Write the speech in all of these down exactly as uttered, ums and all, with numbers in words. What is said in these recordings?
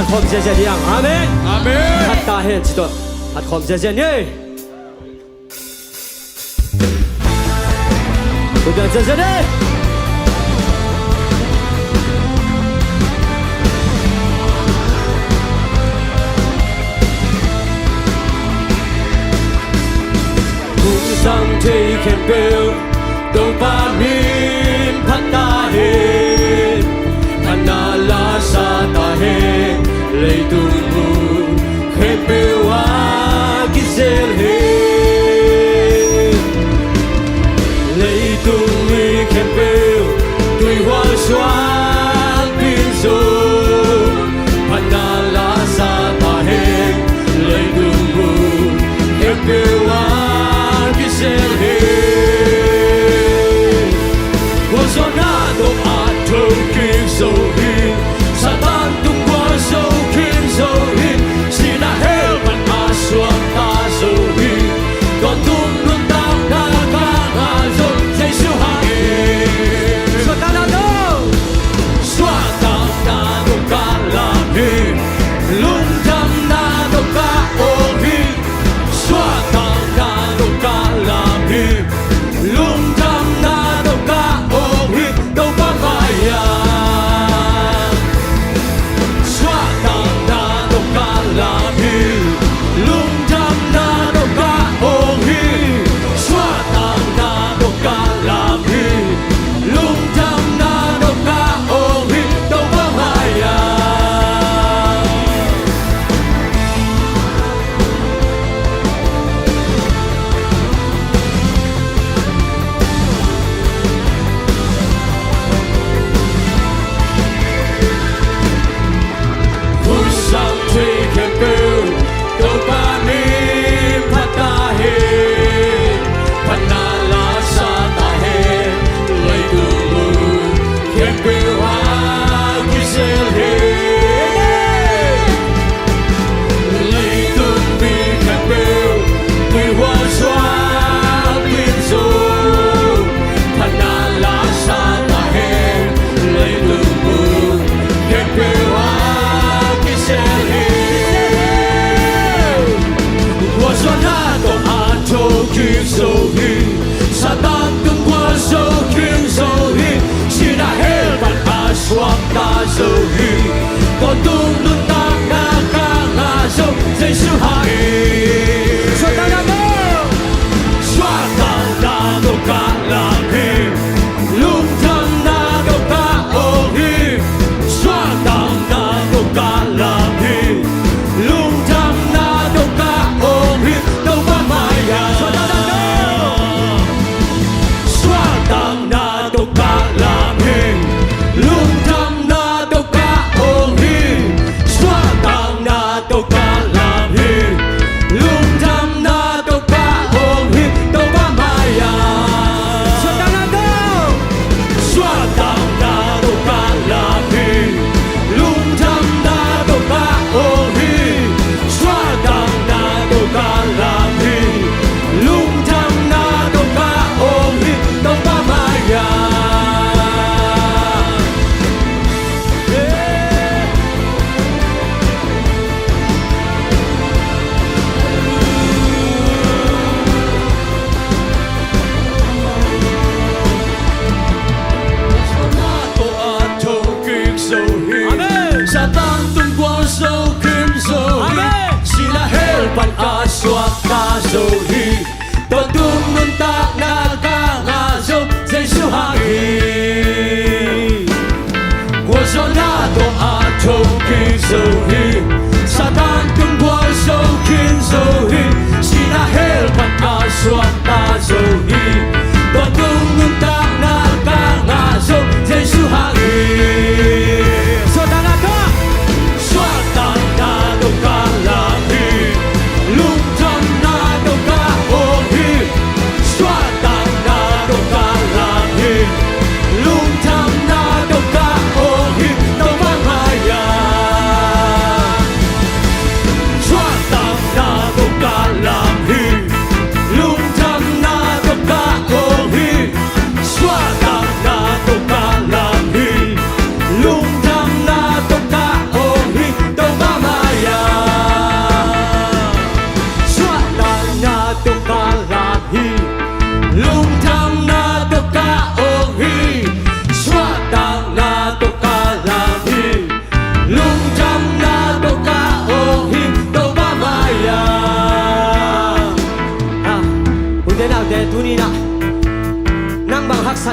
Khawm ziazia ding. Amen. Amen. Phat ta hen ci tawh. Phat khawm ziazia ni. Khawm ziazia ni. Kung sang thei khempeuh Topa min phat ta hen. Phatna la sa ta hen. Leitung mun khempeuh ah kizel hen. Leitung mi khempeuh tuihual suan pin zo. Phatna la sa ta hen. Leitung mun khempeuh ah kizel hen. Khualzawhna tawh a thokik zo hi. Satan tung khualzo khin zo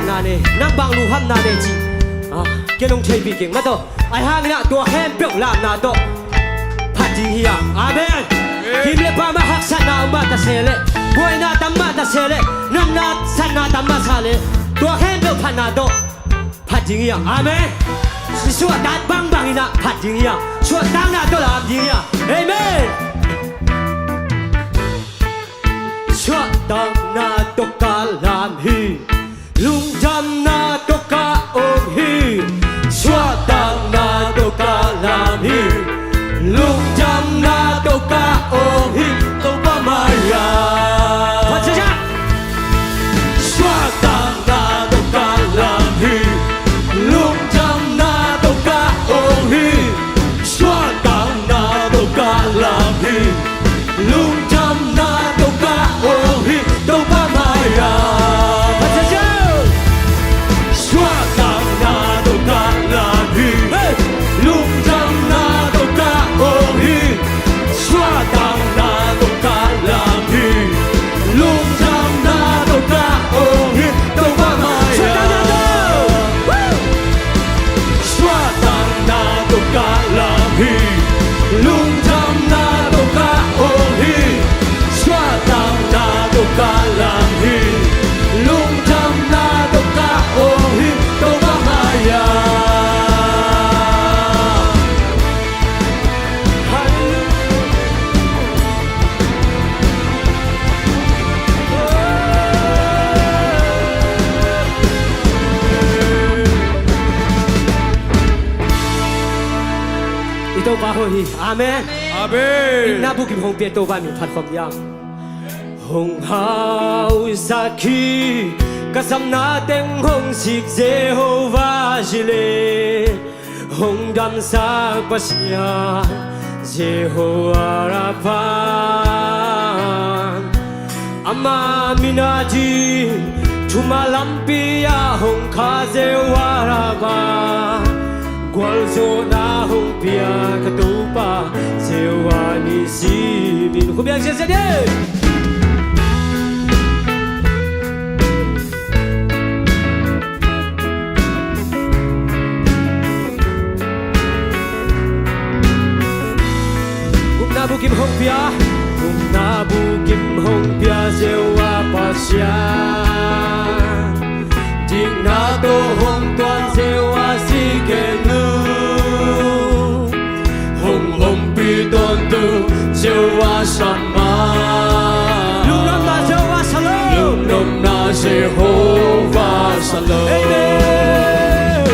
na ne, nang bang lunghamna ne ci. Ah, kei nong theihpih keng mah tawh. Ahi hangin ah tua khempeuh lamna tawh phat ding hi a. Amen. Amen. Kim le pam ah haksatna om mah ta se leh, buaina tam mah ta se leh, natna satna tam mah sa leh, tua khempeuh phatna tawh phat ding hi a. Amen. Suahtak bangbang in ah phat ding hi a. Suahtakna tawh lam ding hi a. Amen. Suahtakna tawh ka lam hi. Lungdamna tawh ka om hi. Suahtakna tawh ka lam hi. Lungdamna tawh ka om hi. Topa mai-ah. Suahtakna tawh ka lam hi. Lungdamna tawh ka om hi. Suahtakna tawh ka lam hi. Lungdamna tawh ka om hi. Topa mai-ah. Suahtakna tawh ka lam hi. Lungdamna tawh ka om hi. Suahtakna tawh ka lam hi. Lungdamna tawh ka om hi. Topa mai-ah. Suahtakna tawh ka lam hi. Lungdamna tawh ka om hi. Suahtakna tawh ka lam hi. Lungdamna tawh ka om hi. Topa mai-ah. I Topa hoih hi. Amen. Amen. Itna bukim hong pia Topa min phat khawm hiam. Hong hausak hi, ka sapna teng hong sik Jehovah Jireh. Hong damsak Pasian Jehovah Rapha. Ama min a ding thuma lampi ah hong kha Jehovah Rapha. Gualzawhna hong pia ka Topa Jehovah Nissi min. Khubiang siasia ding. Gupna bukim hong pia, gupna bukim hong pia Jehovah Pasian. Dikna tawh hong tuan Jehovah Tsidkenu. Hong ompih tawntung Jehovah Shammah. Lungnopna Jehovah Shalom. Lungnopna Jehovah Shalom. Amen.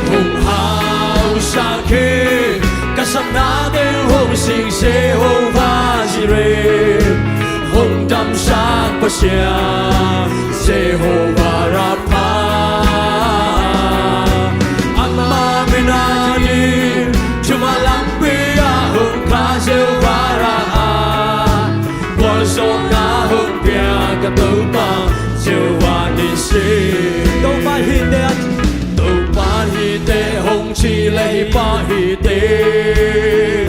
Hong hausak hi, ka sapna teng hong sik Jehovah Jireh. Hong damsak Pasian Jehovah Rapha. Ama min a ding thuma lampi ah hong kha Jehovah Rapha. Gualzawhna hong pia ka Topa Jehovah Nissi. Topa hi teh, Topa hi teh hong ci leh hi pah hi teh.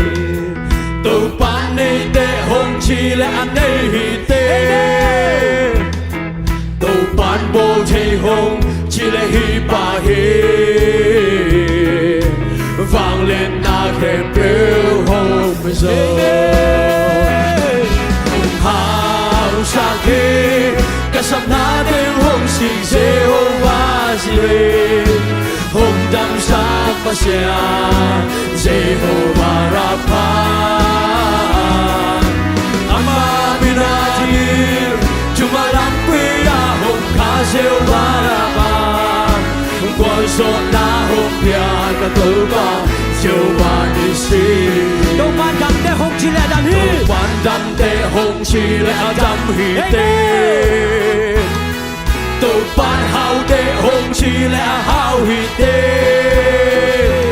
Topa nei teh hong ci leh a nei hi teh. Topa bawl thei hong ci leh hi pah hi. Vangliatna khempeuh hong zo. Hong hausak hi, ka sapna teng hong sik Jehovah Jireh. Hong damsak Pasian Jehovah Rapha. Ama min a ding thuma lampi ah hong kha Jehovah Rapha. Gualzawhna hong pia ka Topa Jehovah Nissi. Topa dam teh hong ci leh a dam hi. Topa dam teh hong ci leh a dam hi teh. Topa hau teh hong ci leh a hau hi teh.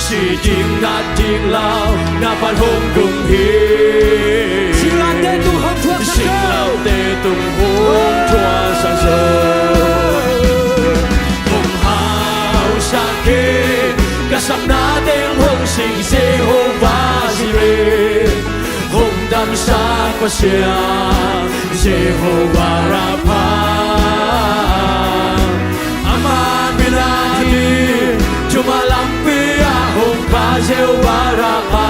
Si ding nat ding lau na pan hong dum hi. Singlamteh tung hong thuaksak zo. Singlamteh tung hong thuaksak zo. Hong hausak hi, ka sapna teng hong sik Jehovah Jireh. Hong damsak Pasian Jehovah Rapha. Jehovah Rapha,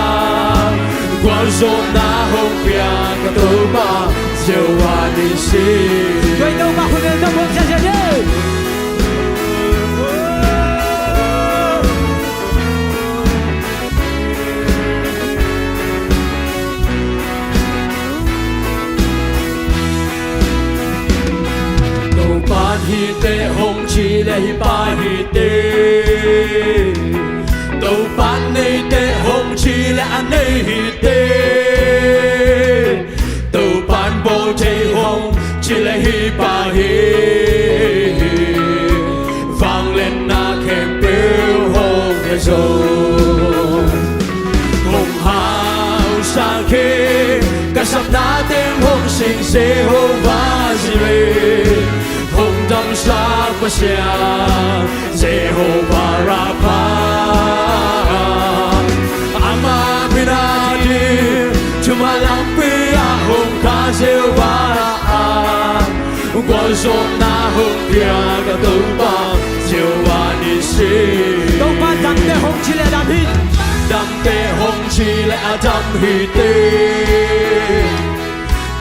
gualzawhna hong pia ka Topa Jehovah Nissi. Tua Topa khut beng tawh muang ziahziah ni. Topa'n hi teh hong ci leh hi pah hi teh. Topa'n nei teh hong ci leh a nei hi teh. Topa'n bawl thei hong ci leh hi pah hi. Vangliatna khempeuh hong pia zo. Hong hausak hi, ka sapna teng hong sing Jehovah Jireh. Hong damsak Pasian Jehovah Rapha. Ama min a ding thuman lampi ah hong kah Jehovah Rapha. Gualzawhna hong pia ka Topa Jehovah Nissi. Topa dam teh hong ci leh dam hi. Dam teh hong ci leh a dam hi teh.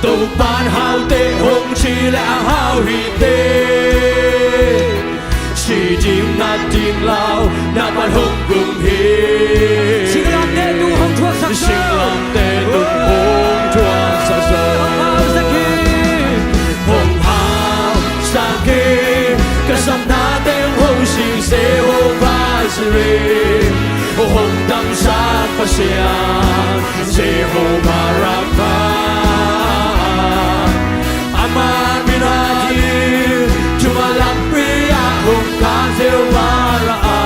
Topa'n hau teh hong ci leh a hau hi teh. Si ding nat ding lau na pan hong gum hi. Singlamteh tung hong thuaksak zo. Singlamteh tung hong thuaksak zo. Hong hausak hi. Hong hausak hi. Ka sapna teng hong sing Jehovah Jireh. Hong damsak Pasian Jehovah Rapha. Ama min a ding thuman lampi ah hong kah Jehovah Rapha.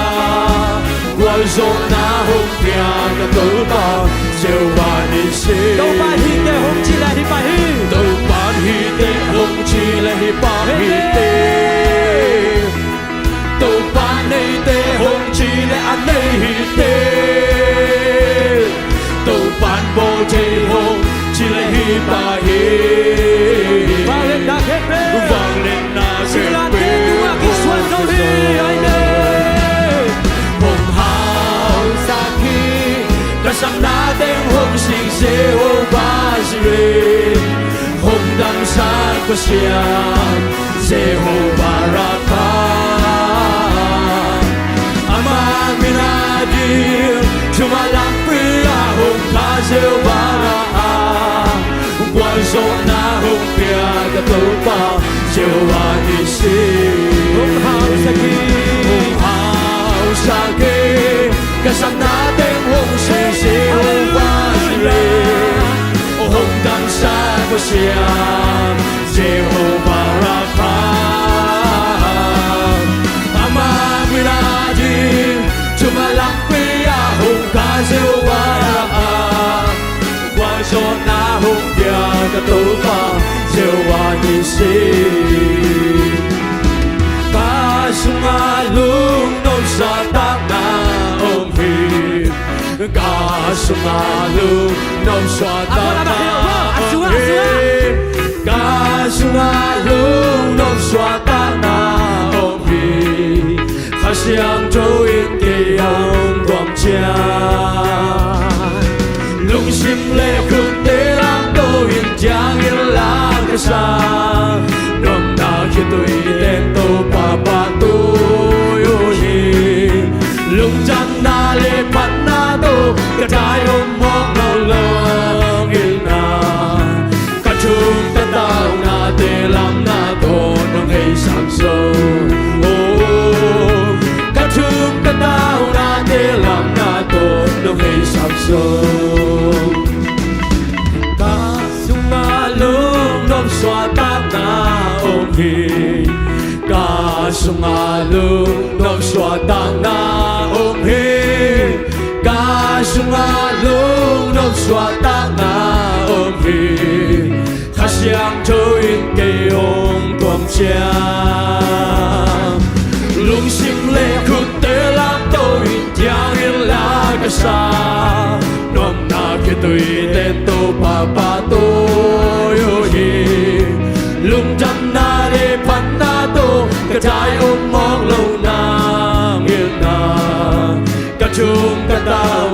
Gualzawhna hong pia ka Topa Jehovah Nissi. Topa'n hi teh hong ci leh hi pah hi. Topa'n hi teh hong ci leh hi pah hi teh. Topa'n nei teh hong ci leh a nei hi teh. Topa'n bawl thei hong ci leh hi pah hi. Vangliatna khempeuh. Vangliatna khempeuh. Singlamteh tungah kisuan zo hi. Amen. Hong hausak hi. Ka sapna teng hong sing Jehovah Jireh. Hong damsak Pasian Jehovah Rapha. Ama min a ding thuman lampi ah hong kah Jehovah Rapha. Gualzawhna hong pia ka Topa Jehovah Nissi. Hong hausak hi. Hong hausak hi. Ka sapna teng hong sing Jehovah Jireh. Hong damsak Pasian Jehovah Rapha. Ama min a ding thuman lampi ah hong kah Jehovah Rapha. Gualzawhna hong pia ka Topa Jehovah Nissi. Ka sungah lungnop suahtakna om hi. Ka sungah lungnop suahtakna om hi. Ka sungah lungnop suahtakna om hi. Kha Siangtho in kei hong tuam ciat. Lungsim le khutte lamto in ciangin la ka sa. Nuamna khitui ten Topa pahtawi uh hi. Lungdamna le phatna tawh ka dai om mawk nawn lo in ah. Ka thum ka taunate lamna tawh nong hei sam zo. Oh, ka thum ka taunate lamna tawh nong hei sam zo. Ka sungah lungnop suahtakna om hi. Ka sungah lungnop suahtakna om hi. Ka sungah lungnop suahtakna om hi. Kha Siangtho in kei hong tuam ciat. Lungsim le khutte lamto in ciangin la ka sa. Nuamna khitui ten Topa pahtawi uh hi. Lungdamna le phatna tawh ka dai om mawk lo nang in ah. Ka thum ka tau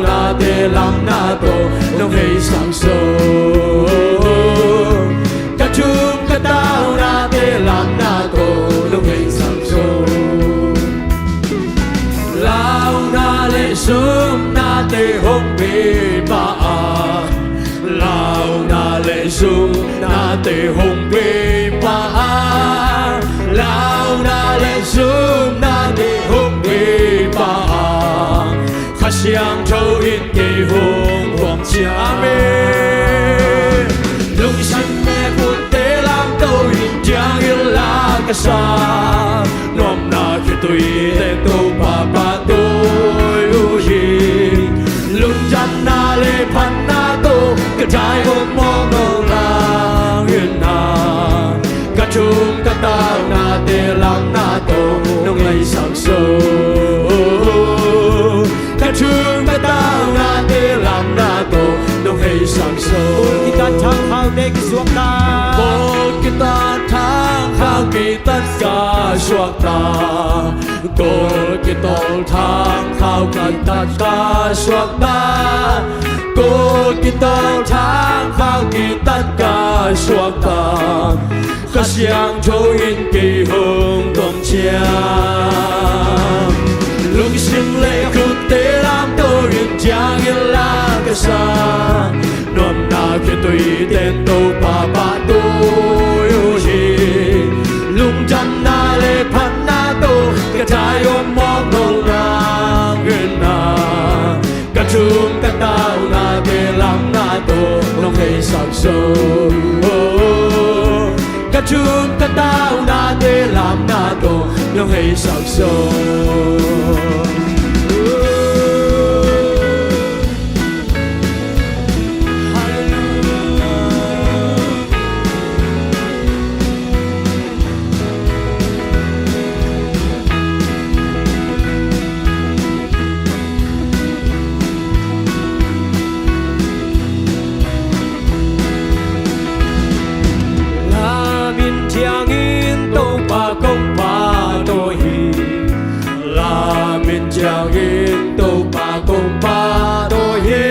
Ka thum ka taunate lamna tawh nong hei sang zo. Launa le zumnate hong bei pah a, launa le zumnate hong bei pah a, launa le zumnate hong bei pah a, Kha Siangtho in kei hong huam ciat. Amen. Lungsim le khutte lamto in ciangin la ka sa, nuamna khitui teng Topa pahtawi uh hi. Lungdamna le phatna tawh ka dai om mawk lo nang in a, ka thum ka taunate lamna tawh nong hei sang zo. Ka thum ka taunate lamna tawh nong hei sang zo. Kawl kitat thangkhaute kisuakta. Kawl kitat thangkhau kitat ka suakta. Kawl kitawl thangkhau kitat ka suakta. Kawl kitawl thangkhau kitat ka suakta. Kha Siangtho in kei hong huam ciat. Lungsim le khutte lamto in ciangin la ka sa, nuamna khitui teng Topa pahtawi uh hi. Lungdamna le phatna tawh ka dai om mawk lo nang in a, ka thum ka taunate lamna tawh nong hei sang zo. Ka thum ka taunate lamna tawh nong hei sang zo. La min ciangin Topa kong pahtawi hi. La min ciangin Topa kong pahtawi hi.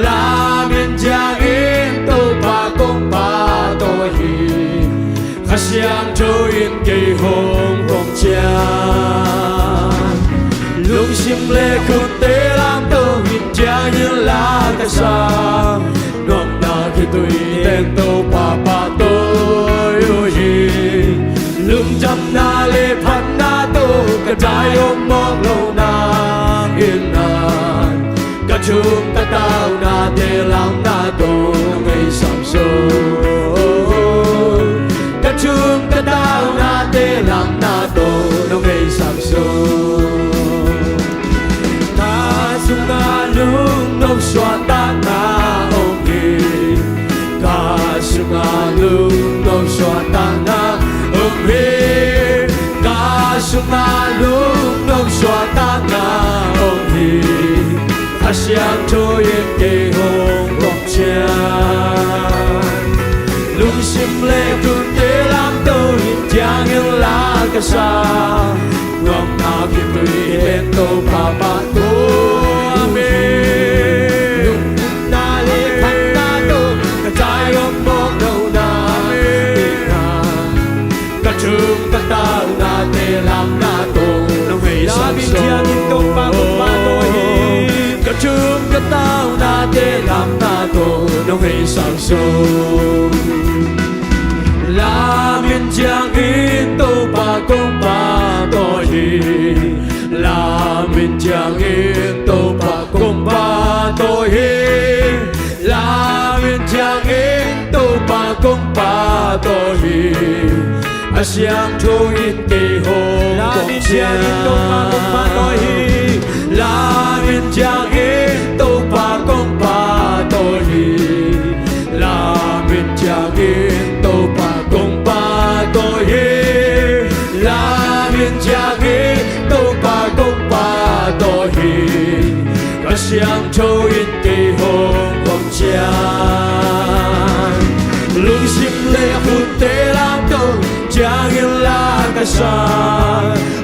La min ciangin Topa kong pahtawi hi. Kha Siangtho in kei hong huam ciat. Lungsim le khutte lamto in ciangin la ka sa, nuamna khitui teng Topa pahtawi uh hi. Lungdamna le phatna tawh ka dai om mawk lo nang in a, ka thum ka taunate lamna tawh nong hei sang zo. Ka thum ka taunate lamna tawh nong hei sang zo. Ka sungah lungnop suahtakna om hi. Ka sungah lungnop suahtakna om hi. Ka sungah lungnop suahtakna om hi. Kha Siangtho in kei hong huam ciat. Lungsim le khutte lamto in ciangin la ka sa, nuamna khitui teng Topa pahtawi uh hi. Amen. Lungdamna le phatna tawh ka dai om mawk lo nang in a, ka thum ka taunate lamna tawh nong hei sang zo. La min ciangin Topa kong pahtawi hi. Ka thum ka taunate lamna tawh nong hei sang zo. La min ciangin Topa kong pahtawi hi. La min ciangin Topa kong pahtawi hi. La min ciangin Topa kong pahtawi hi. Kha Siangtho in kei hong huam ciat. La min ciangin Topa kong pahtawi hi. La min ciangin Topa kong pahtawi hi. La min ciangin Topa kong pahtawi hi. La min ciangin Topa kong pahtawi hi. Kha Siangtho in kei hong huam ciat. Lungsim le khutte lamto ciangin la ka sa,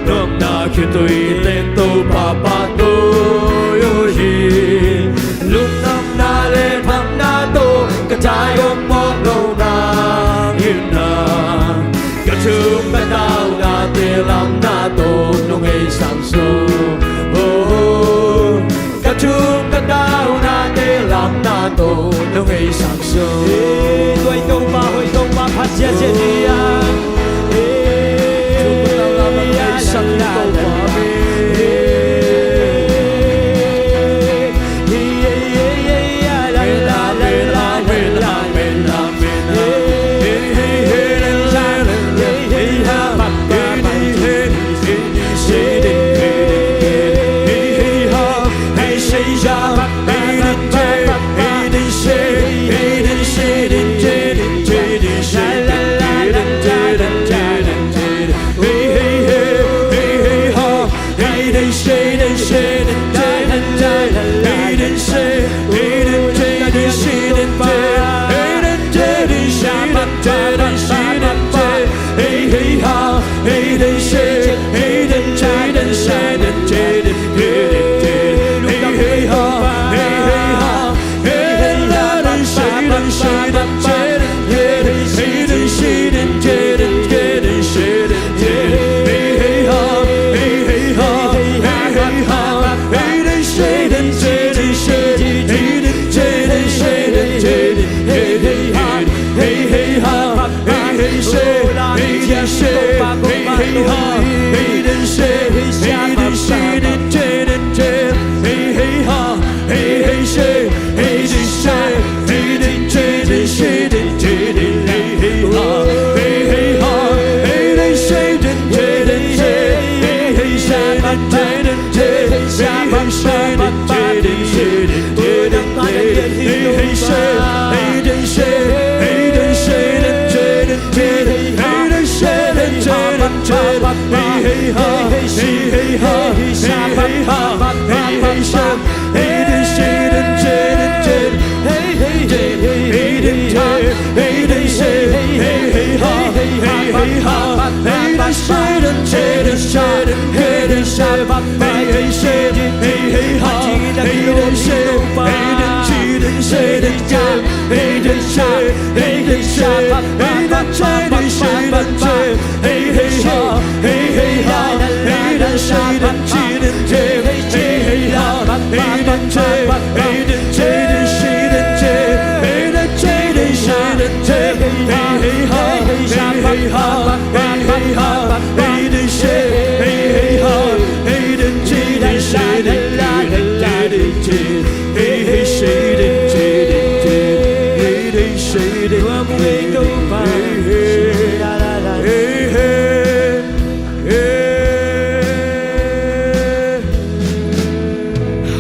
nuamna khitui teng Topa pahtawi uh hi. Lungdamna le phatna Zion mawk lo nang in a, ka thum ka taunate lamna tawh nong ei sang sung. Oh, ka thum ka taunate lamna tawh nong ei sang sung. Ei, tuai Topa, hoi Topa, phat ziahziah ni a. Ei, thum ka taunate lamna tawh nong ei sang sung.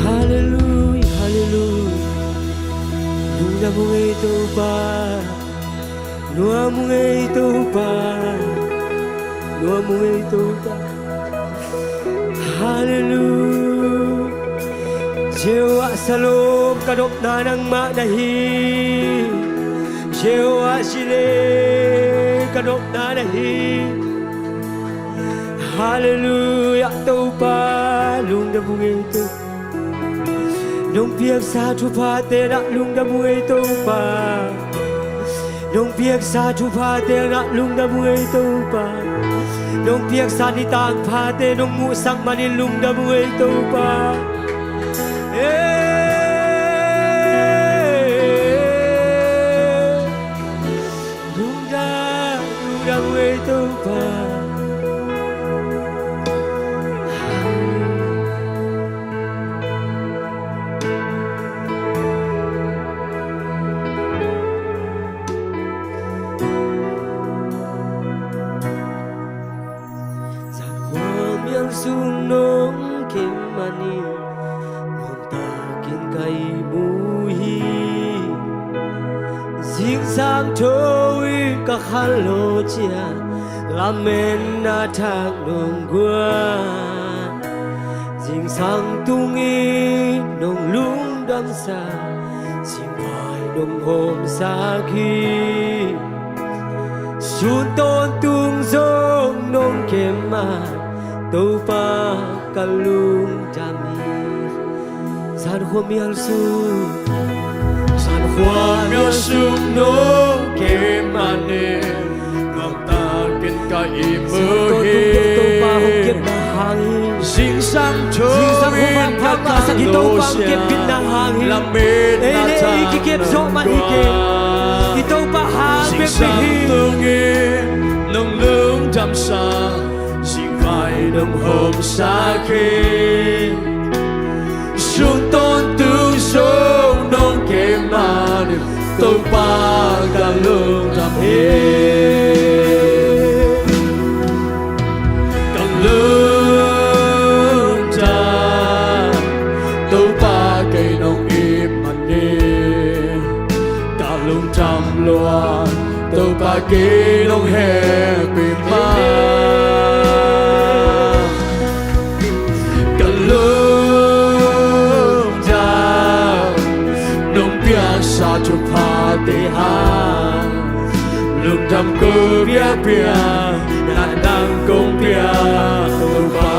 Hallelujah, hallelujah. Lungdam ung ei Topa. Nuam ung ei Topa. Nuam ung ei Topa. Hallelujah. Jehovah Shalom, ka nopna nangmah na hi. Jehovah Jireh, ka nopna na hi. Hallelujah, Topa, lungdam ung ei Topa. Nong piaksa thuphate na lungdam ung ei Topa. Nong piaksa thuphate na lungdam ung ei Topa. Nong piaksa nitang phate nong muhsak manin lungdam ung ei Topa. Eh, lungdam, lungdam ung ei Topa. Zan khuamial sung nong kem manin nuamtakin ka ihmu hi. Zingsang tho in ka khanlawh ciang lametna thak nong guan. Zingsang tungin nong lungdamsa, zingphai nong hawmsak hi. Sun tawntung zong nong kem a, Topa ka lungdam hi. Zan khuamial sung, zan Tua myo sung nong kem manin, nuamtakin ka im uh hi. Topa hong kepna hang hi. Zingsang tho in ka tang lo sia, lametna tang nong guan. Ei le ei kikep zawh mah hi kei. I Topa hang bekbek hi. Zingsang tungin nong lungdamsak, zingvai nong hawmsak hi. Sun tawntung sung nong kem manin, Topa ka lungdam hi. Ka lungdam, Topa kei nong it manin, ka lungdam lua, Topa kei nong hehpih mah. Ka lungdam, nong piaksa thuphate hang, lungdam ko piakpiak, na nang kong piak Topa.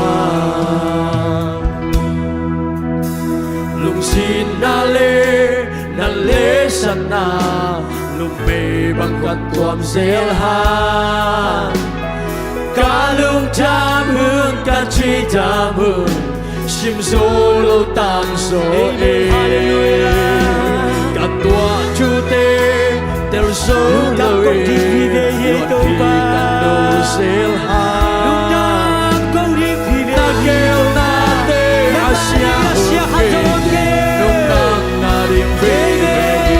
Lungsim na le na lesatna, lungmei bang ka tuam zel hang. Ka lungdam hun, ka cidam hun, sim zo lo tam zaw e. Amen. Halleluiah. Ka tuah thute tel zo lo e. Lungdam ko ding hi ve hi Topa. Luat pih ka nuam zel hang. Lungdam ko ding hi ve hi. Na gelnate a sia hun hi. Lungdam na ding veve hi.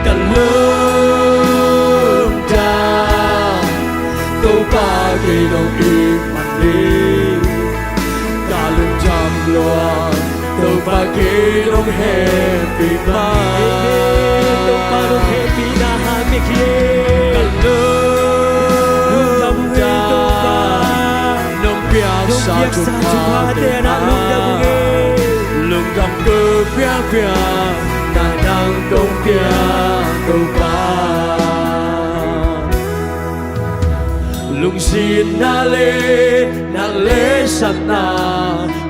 Ka lungdam, Topa kei nong it manin, ka lungdam lua, Topa kei nong hehpih mah. Amen. Topa nong hehpihna hang bek hi. Ka lungdam, nong piaksa thuphate na lungdam hi. Lungdam ko piakpiak, na nang kong piak Topa. Lungsim na le na lesatna,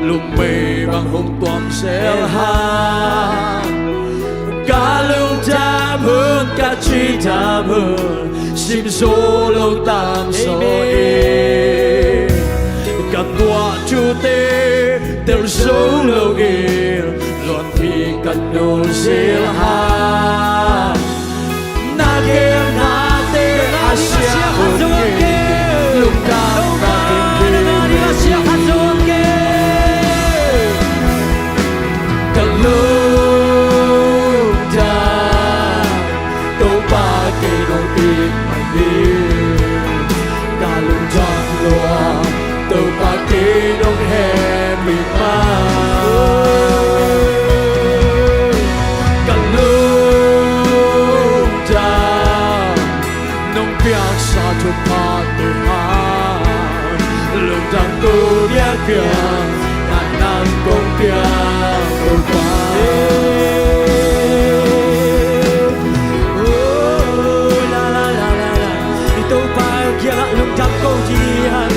lungmei bang hong tuam zel hang. Ka lungdam hun, ka cidam hun, sim zo lo tam zaw e. Amen. Ka tuah thute tel zo lo in, luat pih ka nuam zel hang. Na gelnate a sia hun hi. Lungdam na ding hi ve hi. Ka lungdam, Topa kei nong it manin, ka lungdam lua, Topa kei nong hehpih mah. Ka lungdam, nong piaksa thuphate hang, lungdam ko piakpiak, na nang kong piak Topa. Oh, la, la, la, la, la. I Topa kiangah lungdam ko ding hi hang.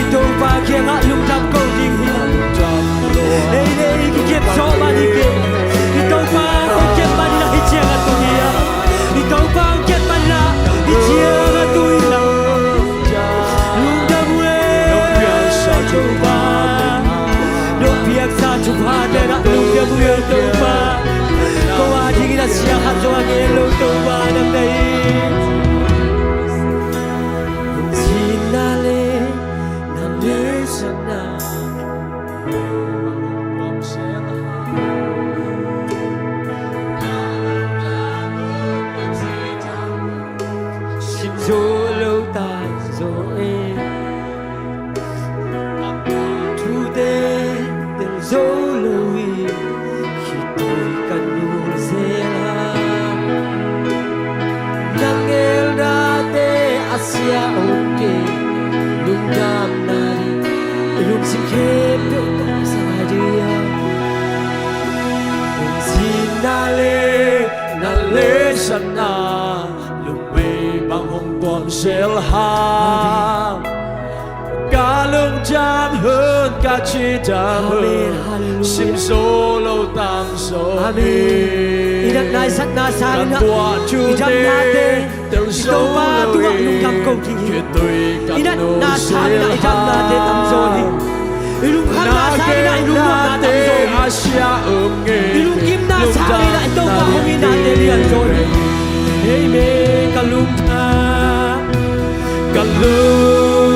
I Topa kiangah lungdam ko ding hi hang. Ei le ei kikep zawh mah hi kei. I Topa hong kep man in ah hih ciangah tung hi hang. I Topa hong kep man in ah hih ciangah tung hi hang. Lungdam uh e Topa. Nong piaksa thuphate na lungdam uh e Topa. Ko a dingin a sia khat zong a gen lo Topa nang na hi. Lungsim na le na lesatna, sim zo lo tam zaw e. Thute tel zo lo in, khitui ka nuam zel a. Na gelnate a sia ong kei, lungdam na ding, i lungsim khempeuh ka sa ding a. Lungsim na le na lesatna, lungmei bang hong tuam zel hang. Ka lung Dam hun ka ci dam hun. Amen. Halleluia. Sim zo lo tam zo. Amen. I natna i satna sangin ah i damnate i Topa tungah lungdam ko ding hi. I natna sangin ah i damnate tam zo hi. I lungkhamna sangin ah i lungkhamna tam zo hi. I lungkimna sangin ah i Topa hong itnate lian zo hi. Amen. Ka lungdam. Ka lungdam,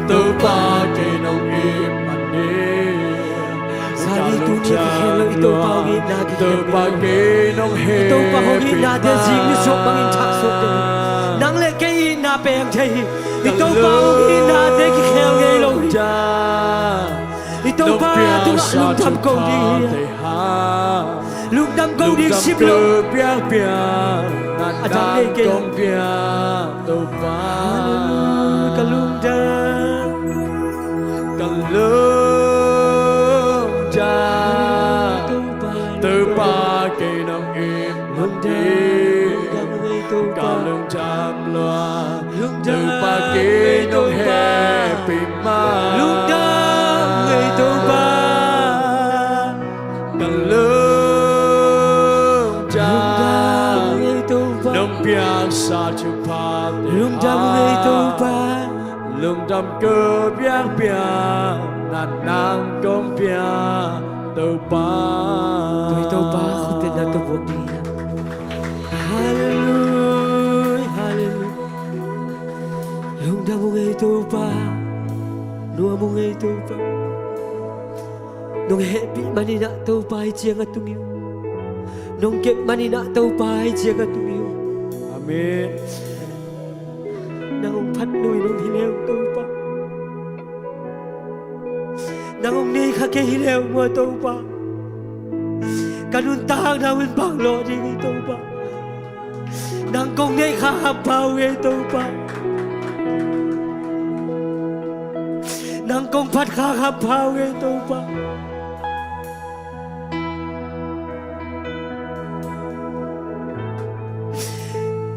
Topa kei nong it man hi. Sani tuni a kikhel lo i Topa hong itna kikhel. Topa kei nong hehpih. I Topa hong itnate zing ni suak bangin thak suak ding hi. Nang le kei itna peng thei hi. I Topa hong itnate kikhel ngei lo hi. I Topa tungah lungdam ko ding hi. Lungdam ko ding sim lo. A dang nei kei. Hallelujah, ka lungdam. Ka lungdam. Topa kei nong it man hi. Ka lungdam lua. Topa kei nong hehpih ma. Lungdam ei Topa. Ka lungdam. Lungdam ei Topa. Nong piaksa thuphate. Lungdam ei Topa. Lungdam ko biakpiak na nang kong pia Topa. Tua ei Topa khutbetna tawh buak ding hi. Hallelujah, hallelujah. Lungdam ung ei Topa. Nuam ung ei Topa. Nong hehpih manin ah Topa hi ciang a tung hi uh. Nong kep manin ah Topa hi ciang a tung hi uh. Amen. Nang hong phat lo in hong hi leng Topa. Nang hong nei kha kei hi leng maw Topa. Ka nuntakna un bang lawh ding hi Topa. Nang kong neih kha hampha uh ei Topa. Nang kong phat kha hampha uh ei Topa.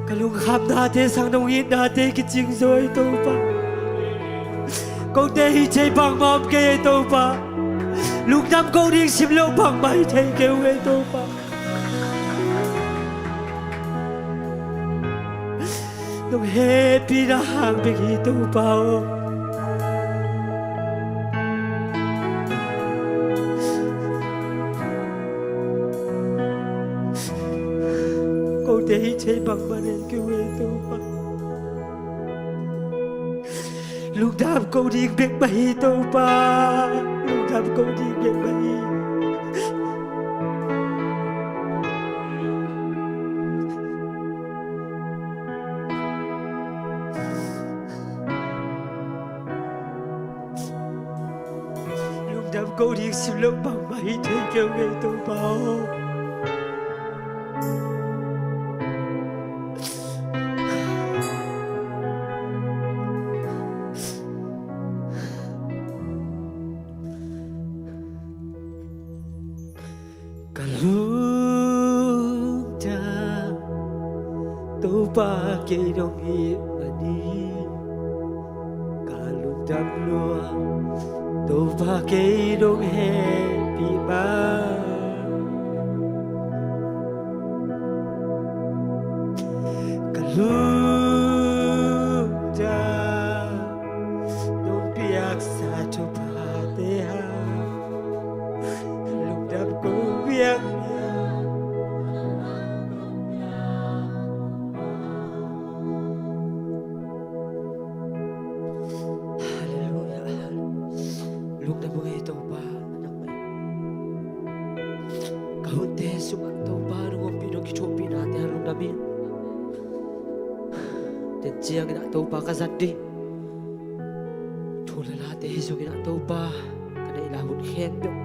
Ka lungkhamnate sang nong itnate kicing zaw ei Topa. Kote hih thei bangmah om kei ei Topa. Lungdam ko ding sim lo bangmah hi thei kei uh ei Topa. Nong hehpihna hang bek hi Topa aw. Kote hih thei bangmah nei kei uh ei Topa. Lungdam ko ding bek mah hi Topa. Lungdam ko ding bek mah hi. Lungdam ko ding sim lo bangmah hi thei kei uh ei Topa aw. Ka lungdam, Topa kei nong it man hi. Ka lungdam lua, Topa kei nong hehpih ma. Ka lungdam, nong piaksa thuphate hang. Lungdam ko biak. Hallelujah. Lungdam ung ei Topa. Ka hunte sungah Topa nong ompih nong kithuahpihnate a lungdam hi. Tua ciangin ah Topa ka zat ding. Thu le late hi zongin ah Topa ka neih lai hun khempeuh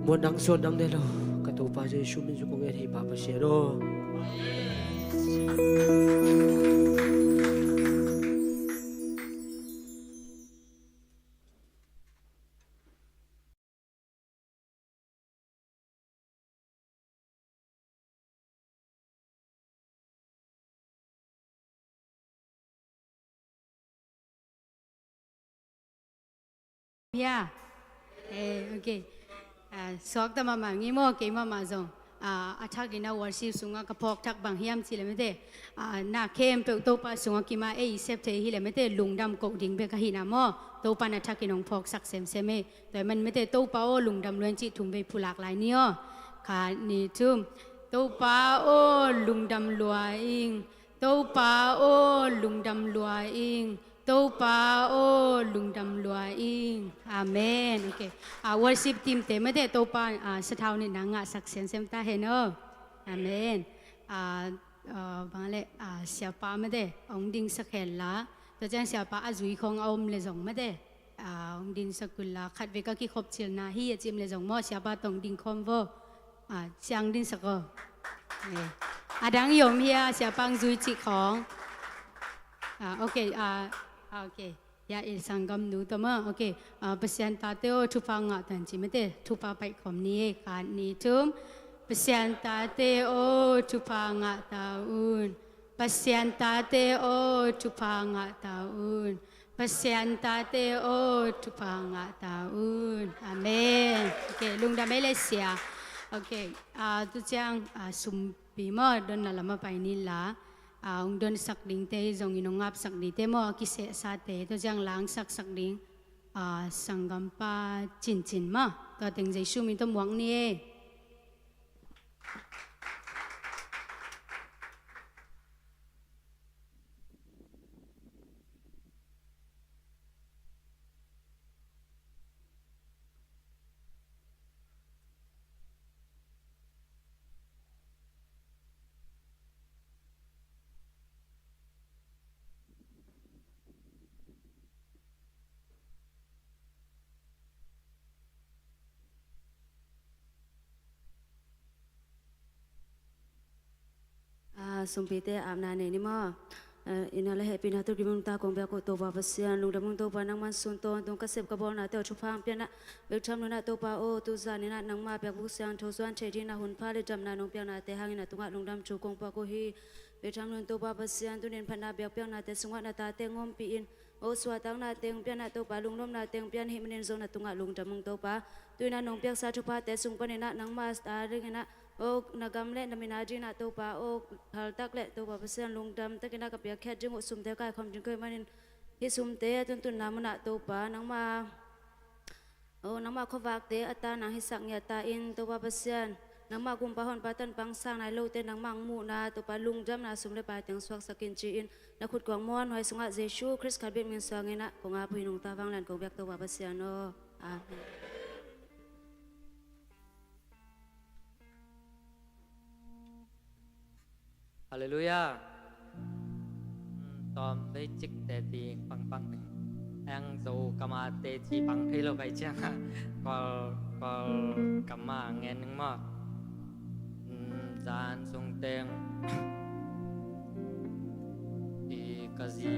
muan dang suan dang nei lo ka Topa Jesu min zong kong ngen hi Pa Pasian aw. hia? Eh, okay. Ah, suakta mahmah ngei maw, kei mahmah zong. Ah, a thakin a worship sungah ka phawk thak bang hiam cih leh mate, ah, na khempeuh Topa sungah kim a ei sep thei hi leh mate, lungdam koh ding bek ahi na maw. Topa na thakin hong phawksak semsem e. Tua ahih man mate, Topa aw lungdam lua ing cih thum vei pulak lai ni aw. Khat, nih, thum. Topa aw lungdam lua ing. Topa aw lungdam lua ing. Topa aw lungdam lua ing. Amen. Okay. Ah, worship team te mate, Topa, ah, sathau nihna ngahsak semsem ta hen aw. Amen. Ah, ah, bang leh, ah, siapa mate, hong dingsak hen la. Tua ciang siapa a zui khawng a om leh zong mate, ah, hong dingsak un la, khat vei ka kikhop cilna hi a ci leh zong maw, siapa tawh ding khawm vo. Ah, siang dingsak aw. Eh. A dang i om hia, siapa hong zui cih khawng. Ah, okay, ah, ah, okay. Ya, i sanggamnu tawh maw. Okay. Ah, Pasian tate aw thupha ngah ta un ci mate, thupha paih khawm ni e, khat, nih, thum. Pasian tate aw thupha ngah ta un. Pasian tate aw thupha ngah ta un. Pasian tate aw thupha ngah ta un. Amen. Okay, lungdam ei le sia. Okay, ah, tu ciang, ah, sumpi maw, donna lamah pai ni la. Ah, hong donsak dingte hi zongin hong apsak dingte maw, a kisehsate, tu ciang langsaksak ding, ah, sanggampa Cincin maw. Tua teng Jesu min tawh muak ni e. Ah, sumpite apna nei ni maw. Ah, inn ah le hehpihna tawh kimu nungta kong biak uh Topa Pasian, lungdam ung Topa, nangman sun tawntung ka sep ka bawlnate aw thupha hong pia in ah, bek tham lo in ah Topa aw, tu zanin ah nangma biakbuk siangtho zuan theih dingin ah hunpha le damna nong piaknate hangin na tungah lungdam thu kong puak uh hi. Bek tham lo in Topa Pasian, tuni in phatna biakpiaknate sungah na tate hong ompih in, aw suahtakna teng pia in ah Topa, lunglawmna teng pia in, hih manin zong na tungah lungdam ung Topa. Tu in ah nong piaksa thuphate sung panin ah nangma a dingin ah, aw na gam le na min a dingin ah Topa aw, haltak le Topa Pasian lungdam takin ah ka piakkhiat ding uh sumte kaikhawm ding ka hih manin, hih sumte a tuntunna munah Topa nangma, aw nangma khuavakte a ta nang hisak ngiat ta in Topa Pasian, nangma gumpa honpa tawh pangsak nai lote nangmah hong muhna Topa lungdamna sum le pai teng suaksak in ci-in, na khut kuang muanhuai sungah Jesu Khrist khat bek min suangin ah kong ap uh hi. Nungta vanglian kong biak Topa Pasian aw. Amen. Halleluiah. Hmm, tawm vei cik teci pangpang ning. Eng zo kama teci pang thei lo pai ciang a, Kawl, Kawl kama ngen ning maw. Hmm, zan sung teng i ka zi.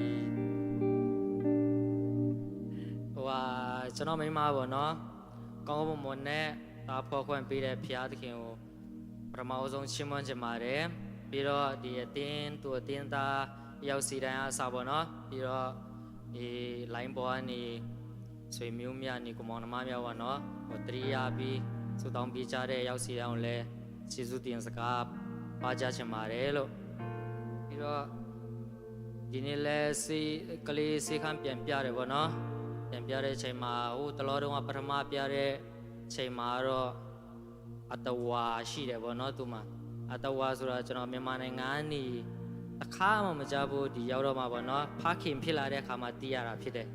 Wa, ကျွန်တော်မိန်းမပေါ့နော်။ ကောင်းကင်ဘုံနဲ့ သားဖော်ခွင့်ပေးတဲ့ ဘုရားသခင်ကို ပထမဦးဆုံး ချီးမွမ်းချင်ပါတယ်။ ပြီးတော့ ဒီအသင်းသူ့အသင်းသား ရောက်စီတိုင်းအစပေါ့နော်။ ပြီးတော့ ဒီလိုင်းပေါ်ကနေ ဆွေမျိုးများနေ ကိုမောင်နှမများပေါ့နော်။ ဟို တတိယပြီး ဆုတောင်းပေးကြတဲ့ ရောက်စီတိုင်းကိုလည်း ကျေးဇူးတင်စကား ပါကြားချင်ပါတယ်လို့။ ပြီးတော့ ဒီနေ့လဲ ဆေး ကလေးဆေးခန်းပြန်ပြတယ်ပေါ့နော်။ ပြန်ပြတဲ့အချိန်မှာ ဟိုတလောတုန်းက ပထမပြတဲ့အချိန်မှာတော့ အတဝါရှိတယ်ပေါ့နော်။ သူ့မှာ အတဝါဆိုတာ ကျွန်တော် မြန်မာနိုင်ငံကနေ တစ်ခါမှမကြားဘူး။ ဒီရောက်တော့မှပေါ့နော်။ ဖခင်ဖြစ်လာတဲ့အခါမှာ သိရတာဖြစ်တယ်။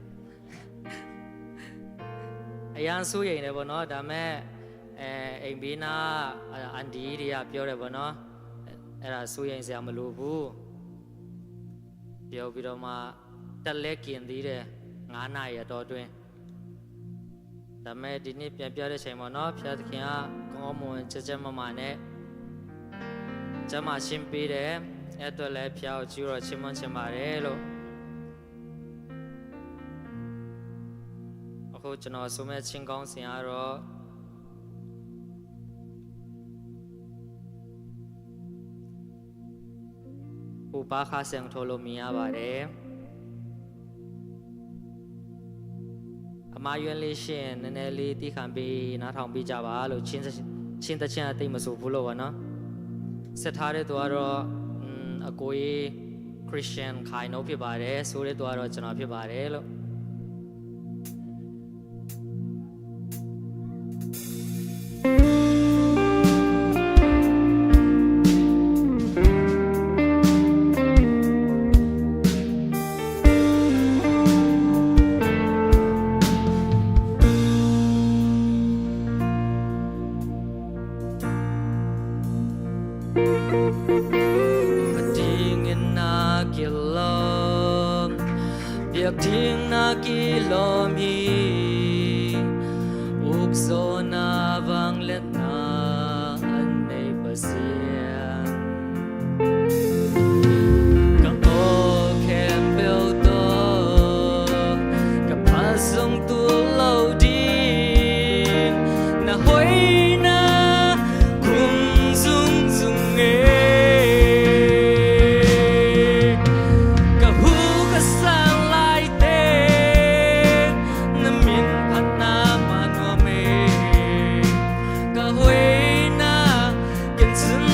အရမ်းစိုးရိမ်တယ်ပေါ့နော်။ ဒါပေမဲ့ အဲ အိမ်ဘေးနား အ အန်တီတွေက ပြောတယ်ပေါ့နော်။ အဲ အဲ့ဒါ စိုးရိမ်စရာမလိုဘူး။ ပြောပြီးတော့မှ တက်လဲကင်သေးတယ်။ ငါးနာရီအတောအတွင်း။ ဒါပေမဲ့ ဒီနေ့ပြန်ပြတဲ့အချိန်ပေါ့နော်။ ဘုရားသခင်က ကောင်းကောင်းမွန်မွန် ကျန်းကျန်းမာမာနဲ့ ကျန်းမာခြင်းပေးတယ်။ အဲ့အတွက်လည်း ဘုရားကို ကျေးဇူးတော်ချီးမွမ်းချင်ပါတယ်လို့။ အခုကျွန်တော် ဆုံးမခြင်းခေါင်းစဉ်ကတော့ ပူပါးခါစင်ထိုးလို့ မြင်ရပါတယ်။ မှားယွင်းလေးရှိရင် နည်းနည်းလေး သတိခံပြီး နားထောင်ပေးကြပါလို့ ချင်း ချင်းသီချင်း အသိမဆို ဖူးလို့ပါနော်။ ဆက်ထားတဲ့သူကတော့ อืม အကိုကြီး Christian ခိုင်နှုတ် ဖြစ်ပါတယ်။ ဆိုတဲ့သူကတော့ ကျွန်တော် ဖြစ်ပါတယ်လို့။ Biakdingna kilawm hi, ukzawhna vangliatna a nei Pasian. Ka aw khempeuh tawh ka phat zong tul lo ding, na hoihna kum zungzung e. Ka hu ka san laiteng na min phatna mah nuam e. Ka hoihna ken cin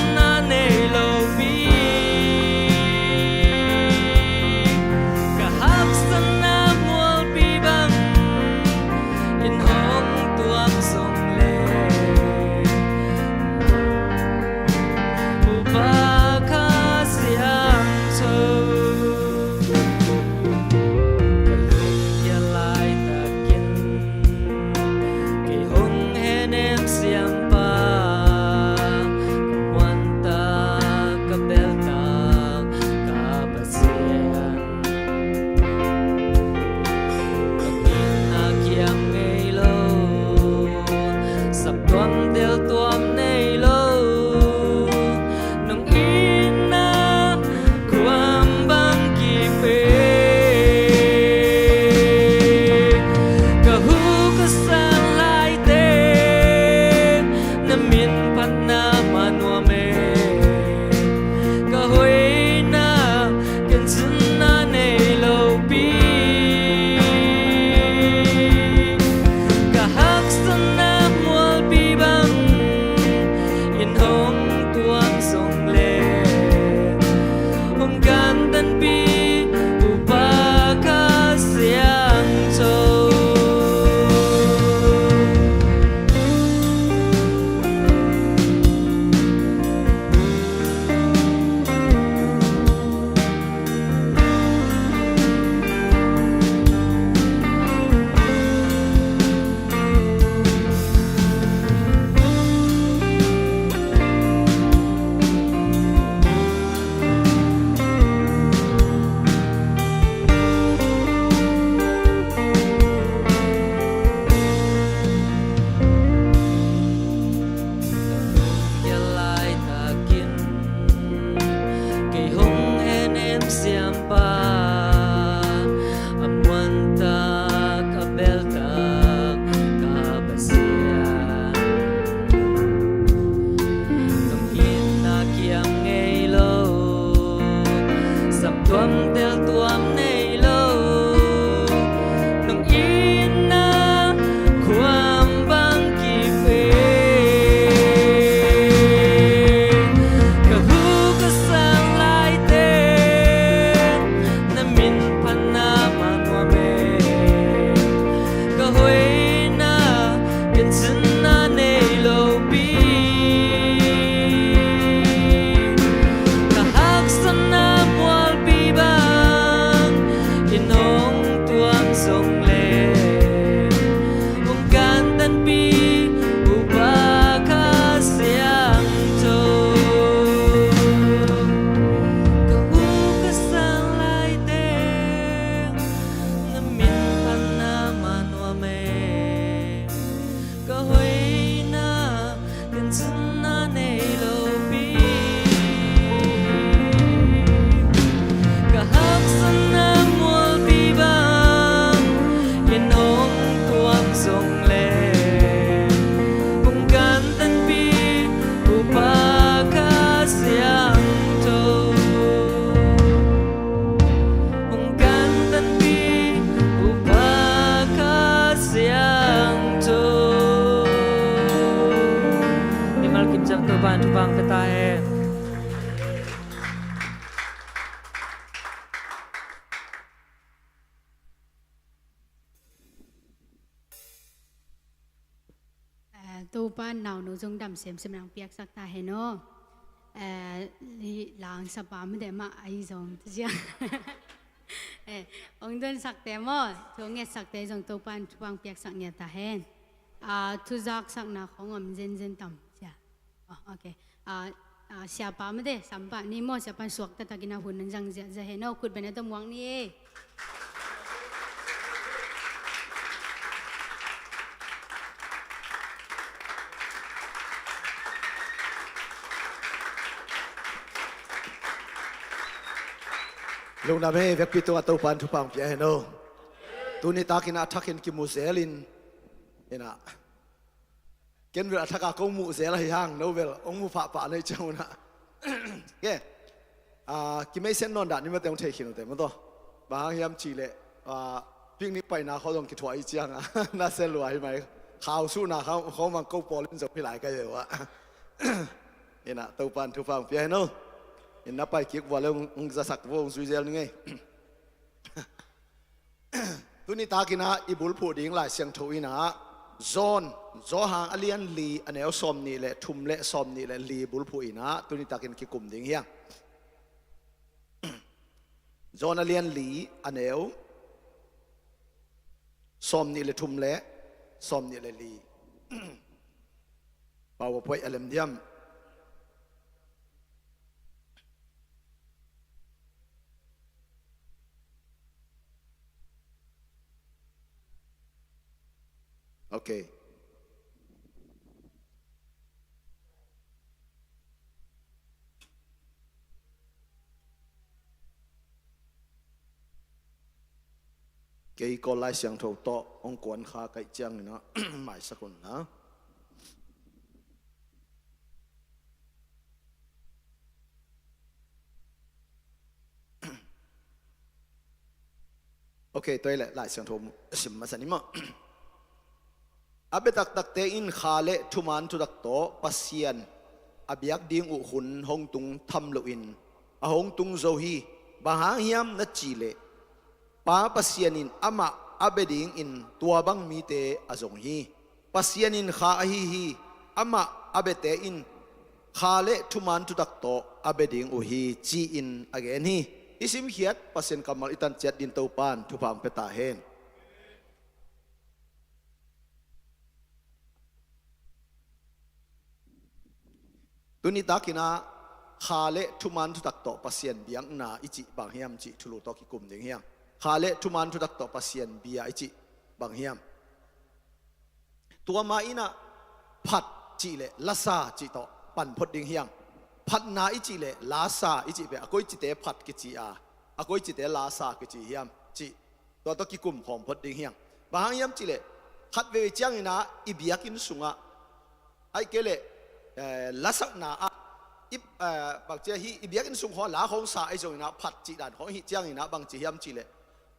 Topa'n thupha hong pia ta hen. Eh, Topa'n naunu zong dam semsem nang piaksak ta hen aw. Eh, hih lang sapa mah deuh mah ahi zong tu ciang. Eh, hong donsakte maw, thu hong ngetsakte zong Topa'n thupha hong piaksak ngiat ta hen. Ah, thu zaksakna khawng om zenzen tam cia. Oh, ok. Ah, ah, siapa mah deuh, sampa ni maw, siapa suak taktakin a hun nan zang ziahziah hen aw, khut beng a tawh muak ni e. Lungdam e, vekpi tungah Topa'n thupha hong pia hen aw. Tuni takin a thakin kimu zelin, ina, ken bel a thaka kong muh zel ahi hang, no bel hong mu phapha na hih ciang un ah. Ke, ah, kimeisen nawn dah ni mate, hong thei khin uh te maw taw. Bang hang hiam cih leh, ah, picnic paina khawng zong kithuah ahih ciang a, na se lua hi mai. Khau suhna khawng, khawng mang ko pawl in zong hi lai ka hi uh ah. Ina, Topa'n thupha hong pia hen aw. Ina, pai kik vua le hong, hong zasak vua, hong zui zel ning ei. Tuni takin ah i bulphuh ding Lai Siangtho in ah John, Johan a lian li, a neu sawmnih le thum le sawmnih le li bulphuh in ah tuni takin kikum ding hi hang. John a lian li, a neu sawmnih le thum le sawmnih le li. PowerPoint a lem diam? Ok. Kei Kawl Lai Siangtho tawh hong kuan kha ka hih ciangin ah maisak un la. Ok, tua hi leh Lai Siangtho sim masa ni maw. A bia taktakte in kha le thuman thutak tawh Pasian a biak ding uh hun hong tung tham loin a hong tung zo hi. Bang hang hiam na cih leh Pa Pasian in amah a bia dingin tua bang mite a zong hi. Pasian in kha ahi hi. Amah a biate in kha le thuman thutak tawh a bia ding uh hi, ci-in a gen hi. I simkhiat Pasian kammal i tan ciat dingin Topa'n thupha hong pia ta hen. Tuni takin ah kha le thuman thutak tawh Pasian biakna i cih bang hiam cih thulu tawh kikum ding hi hang. Kha le thuman thutak tawh Pasian bia i cih bang hiam? Tua ma in ah phat cih le lasa cih tawh pan phot ding hi hang. Phatna i cih le lasa i cih pen a koicite phat kici a, a koicite lasa kici hiam cih tua tawh kikum khawm phot ding hi hang. Bang hang hiam cih leh khat veivei ciangin ah i biakinn sungah, ahih kei leh, eh, lasakna ah i, eh, bangci a, hih i biakinn sung khawng la khawng sa ahi zongin ah phat cih dan khawng hih ciangin ah bangci hiam cih leh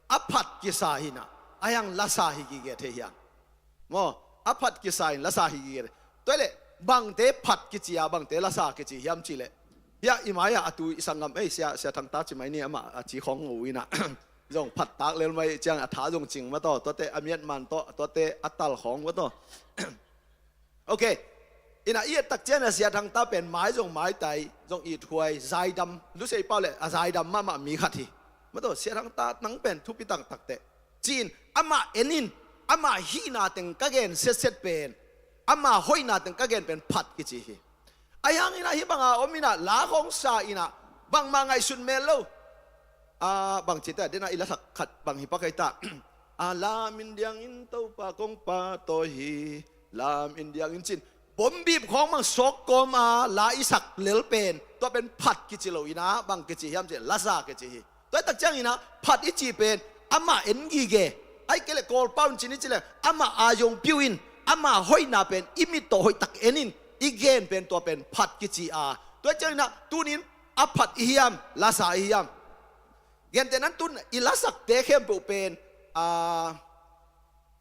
a phat kisa hi-in ah a hang lasa hi gige thei hi hang. Maw, a phat kisa in lasa hi gige thei. Tua hi leh bangte phat kici a, bangte lasa kici hiam cih leh, hih ah i mai-ah a tu i sanggam, ei, Sia, Sia Thang Ta ci mai ni, amah a ci khawng uh in ah zong phat tak lel mai ciang a tha zong cing mah tawh, tuate a miat man tawh, tuate a tal khawng mah tawh. Ok. In ah i et tak ciang a Sia Thang Ta pen mai zong maitai, zong ithuai, zaidam, Lusei pau leh a zaidam mahmah mi khat hi. Mah tawh Sia Thang Ta nang pen thupi taktak teh, ci-in amah en in, ama hihna teng ka gen setset pen, ama hoihna teng ka gen pen phat kici hi. Ahi hangin ah hih banga om in ah la khawng sa in ah bangmah ngaihsun mel lo. Ah, bangci ta, den ah i lasak khat bang hi pak ai ta. Ah, lam in diangin Topa kong pahtawi hi, lam in diangin ci-in, bombip khawng bang sawk kawm a la i sak lel pen, tua pen phat kici lo in ah bang kici hiam cih leh lasa kici hi. Tua hi tak ciangin ah phat i cih pen amah en gige, ahih kei leh Kawlpau in ci ni cih leh amah aa zong piu in, ama hoihna pen i mit tawh hoih tak en in i gen pen tua pen phat kici a. Tua hi ciangin ah tuni-in a phat i hiam, lasa i hiam? Gentehna-in tu-in i lasakte khempeuh pen, aa,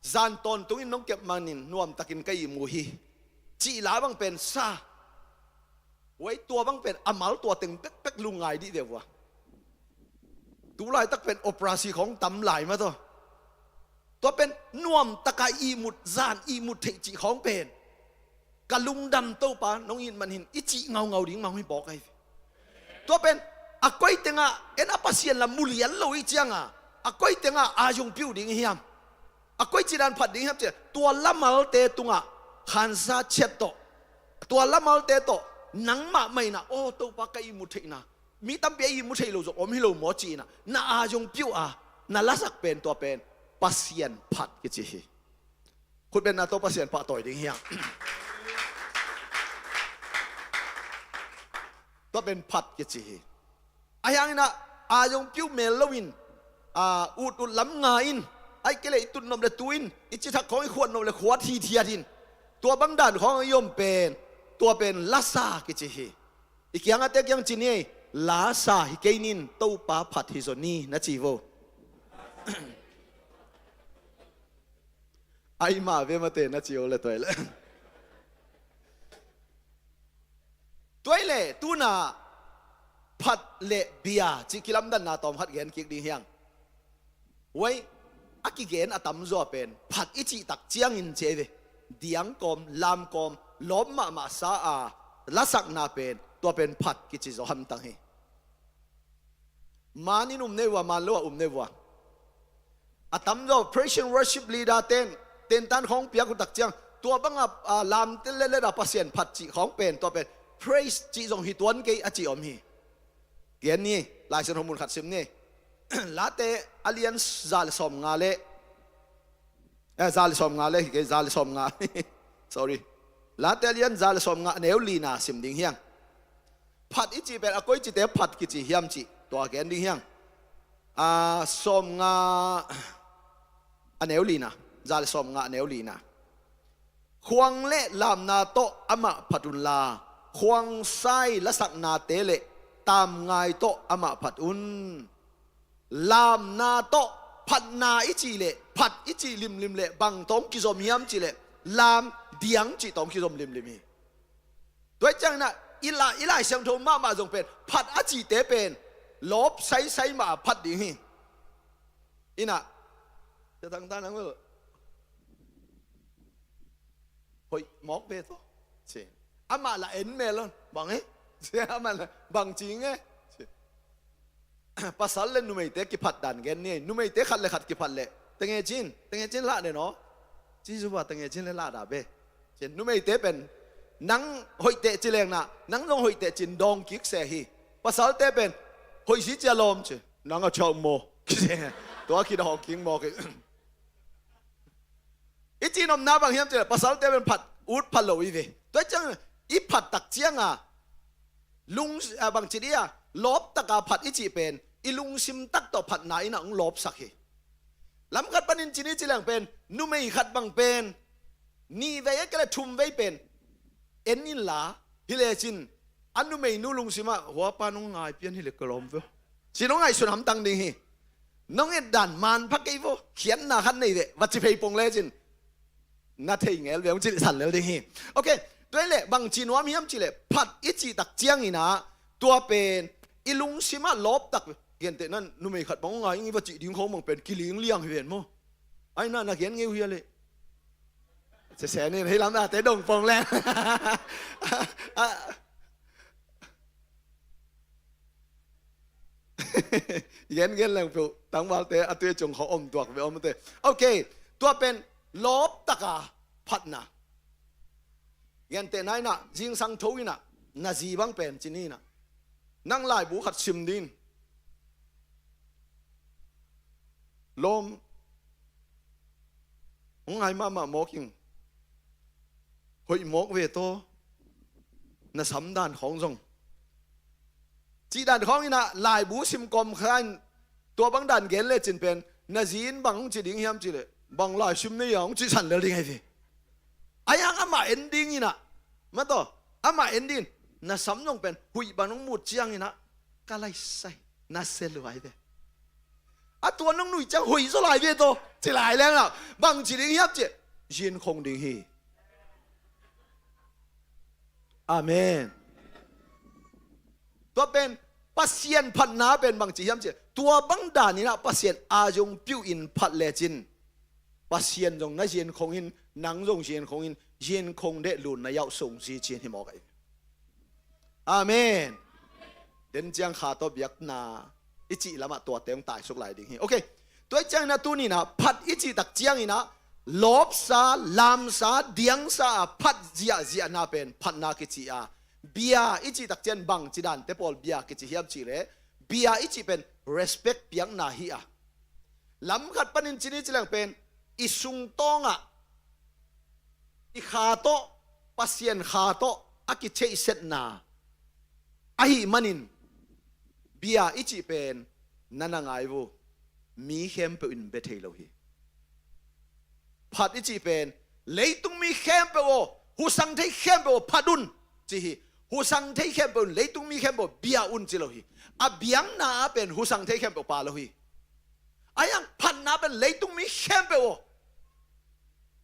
zan tawntungin nong kep manin nuamtakin ka ihmu hi cih la bang pen sa, Huai tua bang pen a mal tua teng pekpek lungngai dih ve vua. Tulaitak pen operasi khawng tam lai mah tawh. Tua pen nuamtaka ihmut zan ihmut theih cih khawng pen ka lungdam Topa nong it man hin i cih ngaungau ding mah hi bawk ahi ve. Tua pen a koi tengah en a Pasian lam mu lian lo i cianga a koi tengah a zong piu ding hiam? A koi cidan phat ding hiam cia tua lamalte tungah khansa ciat tawh, tua lamalte tawh nangmah mah inah aw Topa ka ihmu theihna mi tampi a ihmu thei lo zong om hi lo maw ci inah na a zong piu a na lasak pen tua pen Pasian phat kici hi. Khutbetna tawh Pasian pahtawi ding hiang. Tua pen phat kici hi. A hiang inah a zong piu mel loin a ut ut lam nga in ai kei le i tut nop le tu in i cithak khawng i khuat nop le khuat hithiat in tua bang dan khawng i om pen tua pen lasa kici hi. I kiangate kiang ci ni ei, lasa hi kei nin Topa phat hi zaw ni na ci vo. Ai mah ve mate na ci o le tuai le. Tuai le tuna phat le bia cih kilamdanna tawm khat gen kik ding hiang. Huai a kigen a tamzaw pen phat i cih tak ciangin ci ei ve. Diang kawm, lam kawm, lawp mahmah sa a lasakna pen tua pen phat kici zaw hamtang hi. Man in um nei vua, man lo a um nei vua. A tamzaw praise and worship leader ten tentan khawng piak uh tak ciang tua banga a, lam tel letlet a Pasian phat cih khawng pen tua pen praise cih zong hi tuan kei a cih om hi. Gen ni, Laisiangtho mun khat sim ni. Late a lian za le sawm nga le eh, za le sawm nga le hi kei, za le sawm nga. Sorry. Late a lian za le sawm nga a neu lina sim ding hiang. Phat i cih pen a koi cite phat kici hiam cih tua gen ding hiang. A sawm nga a neu lina, za le sawm nga a neu lina. Khuang le lamna tawh amah phat unla khuang sai lasaknate le tamngai tawh amah phat un. Lamna tawh phatna i cih leh phat i cih limlim leh bang tawh kizom hiam cih leh lam diang cih tawh kizom limlim hi. Tua ciangin ah i la, i Laisiangtho mahmah zong pen phat a cihte pen lawp saisai mah a phat ding hi. Inah cia tangtan ang vel hoih mawk ve tawh ci. Amah la en mel on bang e? Amah la bang ci nge? Pasal le numeite kiphat dan gen ni. Numeite khat le khat kiphat leh tengecin tengecin lah den aw. Ci zuba tengecin le lah dah be. Ci numeite pen nang hoih teh ci lengna nang zong hoih teh cin dawng kik se hi. Pasalte pen hoih si cia lawm ci nang a ciah maw. Tua kidawng kik maw kik. I cih nopna bang hiam cih leh pasalte pen phat ut phat lo i ve. Tua ciang i phat tak cianga lung a bang ci dia lawp taka phat i cih pen i lungsim tak tawh phatna in a hong lawpsak hi. Lamkhat panin ci ni ci leng pen numei khat bang pen nih vei a kei le thum vei pen en inla hi lecin a numeinu lungsimah huapa nong ngaipian hi le ka lawm veu. Ci nong ngaihsun hamtang ding hi. Nong et dan man pha kei vo khiatna khat nei ve va ci phei pong lecin na thei ngel ve hong ci san lel ding hi. Ok. Tua le bang ci nuam hiam ci le phat i cih tak ciangin ah tua pen i lungsimah lawp tak ve. Gentehna numei khat bang ngai ngi va cih ding khawng bang pen kiling liang hi ven maw? Ai na na gen ngeu hia le. Sese nin hei lam na te dong pong le. Gen gen leng peuh tangvalte a tui cung kho om tuak ve om te. Ok. Tua pen lawp taka phatna. Gentehna inah zingsang tho inah na zi bang pen ci ni inah nang laibu khat sim din. Lawm hong ngai mahmah mawk ing. Hoih mawk ve tawh na sam dan khawng zong cih dan khawng inah laibu sim kawm kha in tua bang dan gen lecin pen na zi in bang hong ci ding hiam cih leh bang lai sim nei a hong cih san lel ding ahi ve. Ai hang amah en ding inah mataw amah en ding na sam zong pen huih bang hong mut ciang inah ka lai sai na se luai ve. A tua nong nui ciang hoih zaw lai ve tawh ci lai leng lah bang ci ding hiam cih zin khong ding hi. Amen. Tua pen Pasian phatna pen bangci hiam cih leh, tua bang dan in ah Pasian a zong piuh in phat lecin, Pasian zong na zinkhong in, nang zong zinkhong in, zinkhong deh lun na yauh sung zi cin hi mawk ahi. Amen. Den ciang kha tawh biakna i cih lamah tuate hong taisuk lai ding hi. Ok. Tua ciangin ah tuni in ah phat i cih tak ciangin ah lawpsa, lamsa, diangsa a phat ziahziahna pen phatna kici a, bia i cih tak ciang bangci dante pawl bia kici hiam cih leh, bia i cih pen respect piakna hi a, lam khat panin ci ni ci leng pen i sungtawngah i kha tawh, Pasian kha tawh a kitheihsetna ahih manin, bia i cih pen na na ngai vo, mi khempeuh in bia thei lo hi. Phat i cih pen leitung mi khempeuh aw, husang thei khempeuh aw, phat un ci hi. Husang thei khempeuh in, leitung mi khempeuh bia un ci lo hi. A biakna ah pen husang thei khempeuh pha lo hi. A hiang phatna pen leitung mi khempeuh aw,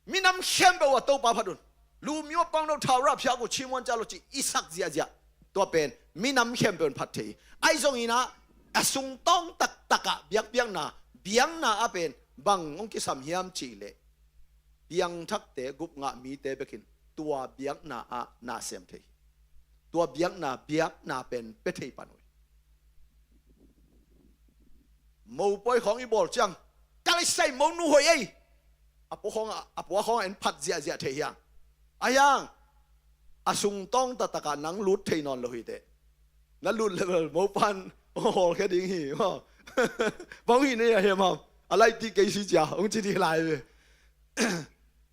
minam khempeuh aw, Topa phat un. Lumyo pang no thau ra phiak uh, chimuan ca lo ci i sak ziahziah, tua pen minam khempeuh in phat thei hi. Ahi zongin ah a sungtawng taktak ah biakpiakna, biakna ah pen bang hong kisam hiam cih leh, piangthakte, gupngah mite bekin tua biakna ah na sem thei hi. Tua biakna, biakna pen pia thei pan uh hi. Mopawi khawng i bawl ciang, ka lai sai mo nu hoih ei, a pua khawngah, a pua khawngah en phat ziahziah thei hiang. A hiang a sungtawng taktak ah nang lut thei nawn lo hi teh. Na lut leh bel mopa'n hong hawlkhia ding hi maw. Bang hi nei a hiam ham, a laitih kei si cia hong ci dih lai ve.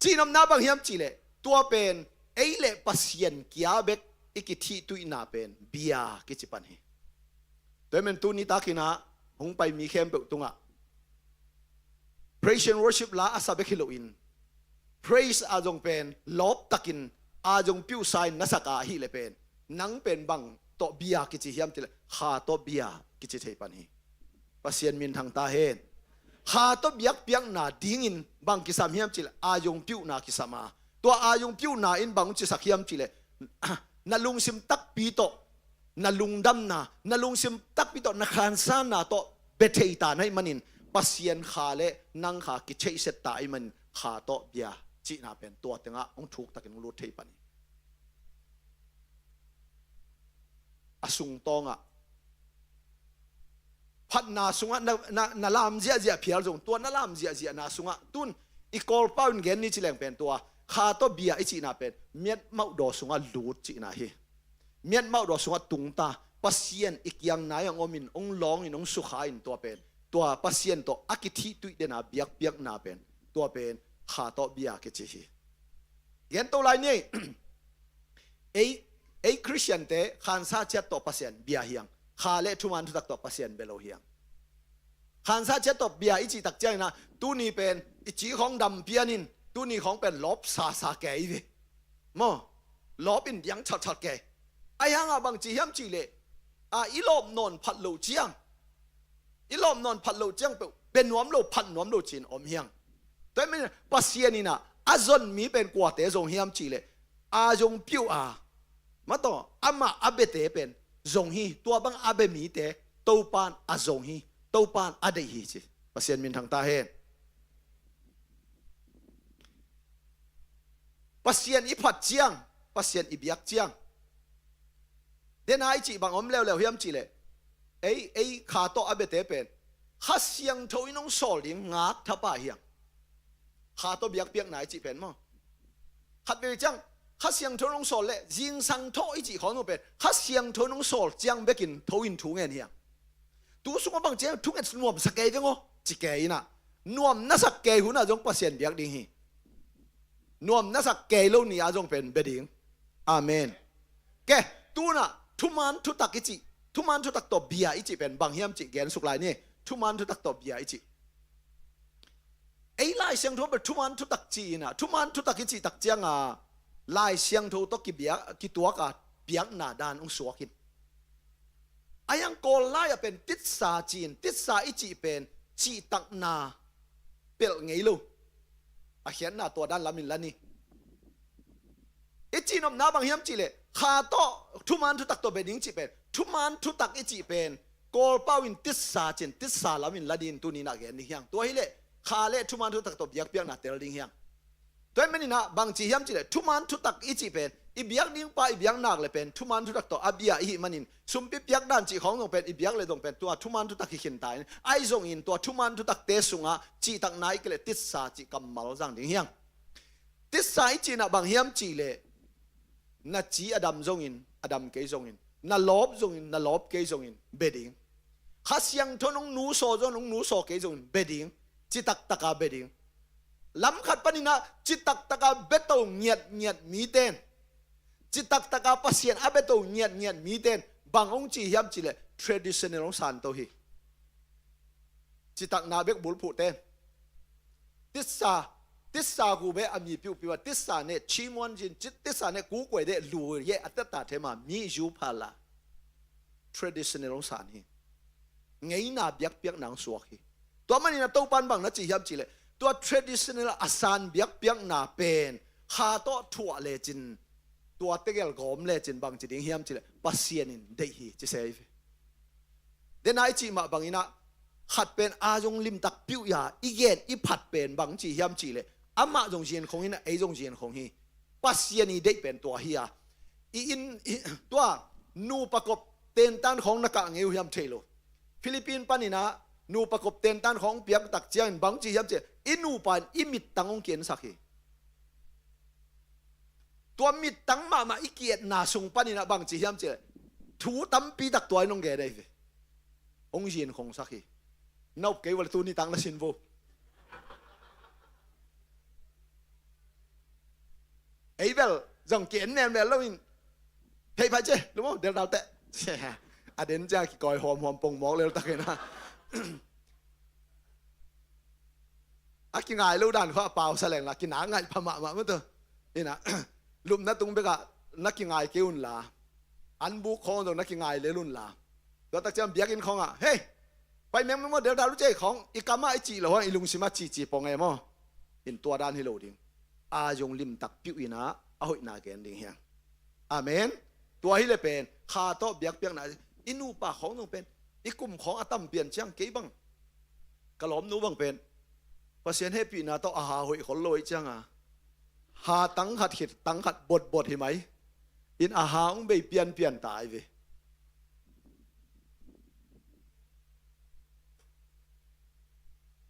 Cihnopna bang hiam cih leh, tua pen ei le Pasian kia bek i kithihtuihna pen bia kici pan hi. Tua ahih manin tuni takin ah hong pai mi khempeuh tungah praise and worship la a sa bek hi loin, praise a zong pen lawp takin a zong piuhsa in na sak a ahih leh pen, nang pen bang tawh bia kici hiam cih leh, kha tawh bia kici thei pan hi. Pasian minthang ta hen. Kha tawh biakpiakna dingin bang kisam hiam cih leh, a zong piuhna kisam a, tua a zong piuhna in bang hong cisak hiam cih leh, na lungsim takpi tawh, na lungdamna, na lungsim takpi tawh, na khansanna tawh bia thei ta na hih manin, Pasian kha le nang kha kitheihset ta ahih manin, kha tawh bia cihna pen tua tengah hong thuk takin hong lut thei pan hi. A sungtawngah phatna sungah na, na, na lam ziahziah phial zong, tua na lam ziahziahna sungah tun i Kawlpau in gen ni ci leng pen tua kha tawh bia i cihna pen miatmauh daw sungah lut cihna hi. Miatmauh daw sungah tungta, Pasian i kiang nai-ah hong omin, hong lawngin, hong sukha in, tua pen, tua Pasian tawh a kithihtuih dena biakpiakna pen, tua pen kha tawh bia kici hi. Gen to lai ni ei. Ei, ei Khristiante khansa ciat tawh Pasian bia hiang. Kha le thuman thutak tawh Pasian bia lo hiang. Khansa ciat tawh bia i cih tak ciangin ah, tuni pen i ci khawng dam pianin, tuni khawng pen lawp sasa kei ve. Maw, lawp in diang chalchal kei. A hiangah bang ci hiam cih leh, a i lawp nawn phat loh ciang, i lawp nawn phat loh ciang peuh bia nuam lo, phat nuam lo ci-in om hiang. Tua ahih manin Pasian in ah a zon mi pen kuate zong hiam cih leh, a zong piuh a, mataw, amah a biate pen zong hi, tua bang a bia mite Topa'n a zong hi, Topa'n a deih hi ci. Pasian minthang ta hen. Pasian i phat ciang, Pasian i biak ciang, dena i cih bang om leuleu hiam cih leh, ei, ei kha tawh a biate pen Kha Siangtho in hong sawl ding ngak tha pah hiang. Kha tawh biakpiakna i cih pen maw, khatvei ciang Kha Siangtho in hong sawl leh, zingsang thaw i cih khawng zong pen Kha Siangtho in hong sawl ciang bekin tho in thu ngen hiang. Tu sungah bang ciang thunget nuamsa kei veng aw, ci kei in ah, nuam na sak kei hun ah zong Pasian biak ding hi. Nuam na sak kei lo ni ah zong pen bia ding. Amen. Ke, tu-in ah thuman thutak i cih, thuman thutak tawh bia i cih pen bang hiam cih gen suk lai ni. Thuman thutak tawh bia i cih. Ei Lai Siangtho pen thuman thutak ci-in ah, thuman thutak i cih tak ciang a, Lai Siangtho tawh kibia, kituak a biakna dan hong suak in. A hiang Kawl lai ah pen titsa ci-in, titsa i cih pen cihtakna pelh ngei lo. A khiatna tua dan lamin la ni. I cihnopna bang hiam cih leh, kha tawh thuman thutak tawh bia ding cih pen thuman thutak i cih pen Kawlpau in titsa cin, titsa lamin la ding tuni-in ah gen ding hiang. Tua hileh kha le thuman thutak tawh biakpiakna tel ding hiang. Tua ahih manin ah bangci hiam cihleh thuman thutak i cih pen i biak ding pa i biak nak le pen thuman thutak tawh a bia i hih manin sumpi piak dan cih khawng zong pen i biak le zong pen tua thuman thutak hi khin ta in, ahi zongin tua thuman thutakte sungah cihtakna i kei leh titsa cih kammal zang ding hiang. Titsa i cihna bang hiam cihleh na ci a dam zongin, a dam kei zongin, na lawp zongin, na lawp kei zongin bia ding. Kha Siangtho in hong nusaw zongin, hong nusaw kei zongin bia ding. Citak taka bia ding. Lam khat panin ah citak taka biato ngiatngiat mite in, citak taka Pasian a biato ngiatngiat mite in bang hong ci hiam cihleh traditional hong santo hi. Citakna bek bulphuhte in titsa, titsa gu beh a mi piuhpiu a, titsa ne cimuan zin, ci-, titsa ne kukuai deh lu ye a tata thema mi zu phala. Traditional hong san hi. Ngeina biakpiakna hong suak hi. Tua manin a Topan bang na ci hiam cihleh tua traditional a san biakpiakna pen kha tawh thuah lecin, tua tegel gawm lecin bang ci ding hiam cihleh Pasian in deih hi ci se hi ve. Dena i cih mah bangin ah khat pen a zong limtak piuh ya i gen i phat pen bang ci hiam cihleh amah zong ziankhong hi-in ah ei zong ziankhong hi. Pasian i deih pen tua hi a, i inn, i, tua nupa kop tentan khawng na kah ngei uh hiam thei lo. Philippine panin ah nupa kop tentan khawng piak tak ciangin bang ci hiam cihleh i nupa in i mittang hong kiensak hi. Tua mittang mahmah i ki-etna sung panin ah bang ci hiam cihleh thu tampi tak tua in hong gen ahi ve. Hong ziankhongsak hi. Na up kei uh leh tuni tak na sin vo. Ei bel zong ki-en melmel loin thei phai ce, lum aw, deldalte. A den ciang kikawi hawmhawm pongmawk leltak hi-in ah. A kingai lo dan khawng a pau sa leng la, kina ngaih pha mahmah mah tawh. Hi-in ah, lupna tung bekah na kingai kei un la, an buk khawng zong na kingai lel un la. Tua tak ciang biakinn khawngah, "Hei, pai meng meng maw, delta lu cei khawng, i kamah i cih loh hang i lungsimah cici pong e maw." In tua dan hi lo ding. A zong limtak piuh in ah a hoihna gen ding hiang. Amen. Tua hileh pen kha tawh biakpiakna, i nupa khawng zong pen i kum khawng a tam pian ciang kei bang, ka lawmnu bang pen Pasian hehpihna tawh a ha hoih khol lo ahih cianga ha tang khat khit tang khat botbot hi mai. In a ha hong bei pianpian ta hi ve.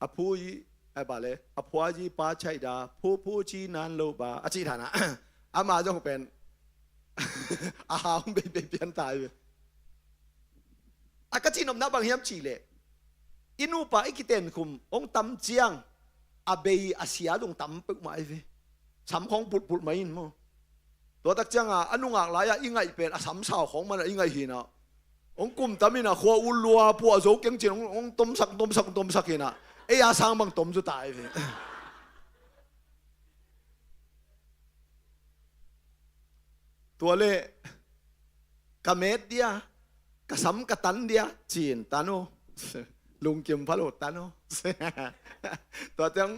A phu i, a ba le, a phua i pa chaih da, phu phu ci nan lo ba, a cih dan a. Ama zong pen a ha hong bei bei pian ta hi ve. A ka cihnopna bang hiam cihleh, i nupa i kitenkhum hong tam ciang a bei a sia zong tam peuhmah hi ve. Sam khawng pulhpulh mai in maw. Tua tak cianga a nungak lai-ah i ngaih pen a samsau khawng man a i ngaih hi-in ah, hong kum tam in ah khua u lua puah zo keng cin hong, hong tomsak, tomsak, tomsak hi-in ah, ei a sang bang tom zu ta hi ve. Tua leh ka met dia, ka sam ka tan dia, cin tan o. Lungkim pha lo tan o. Tua teng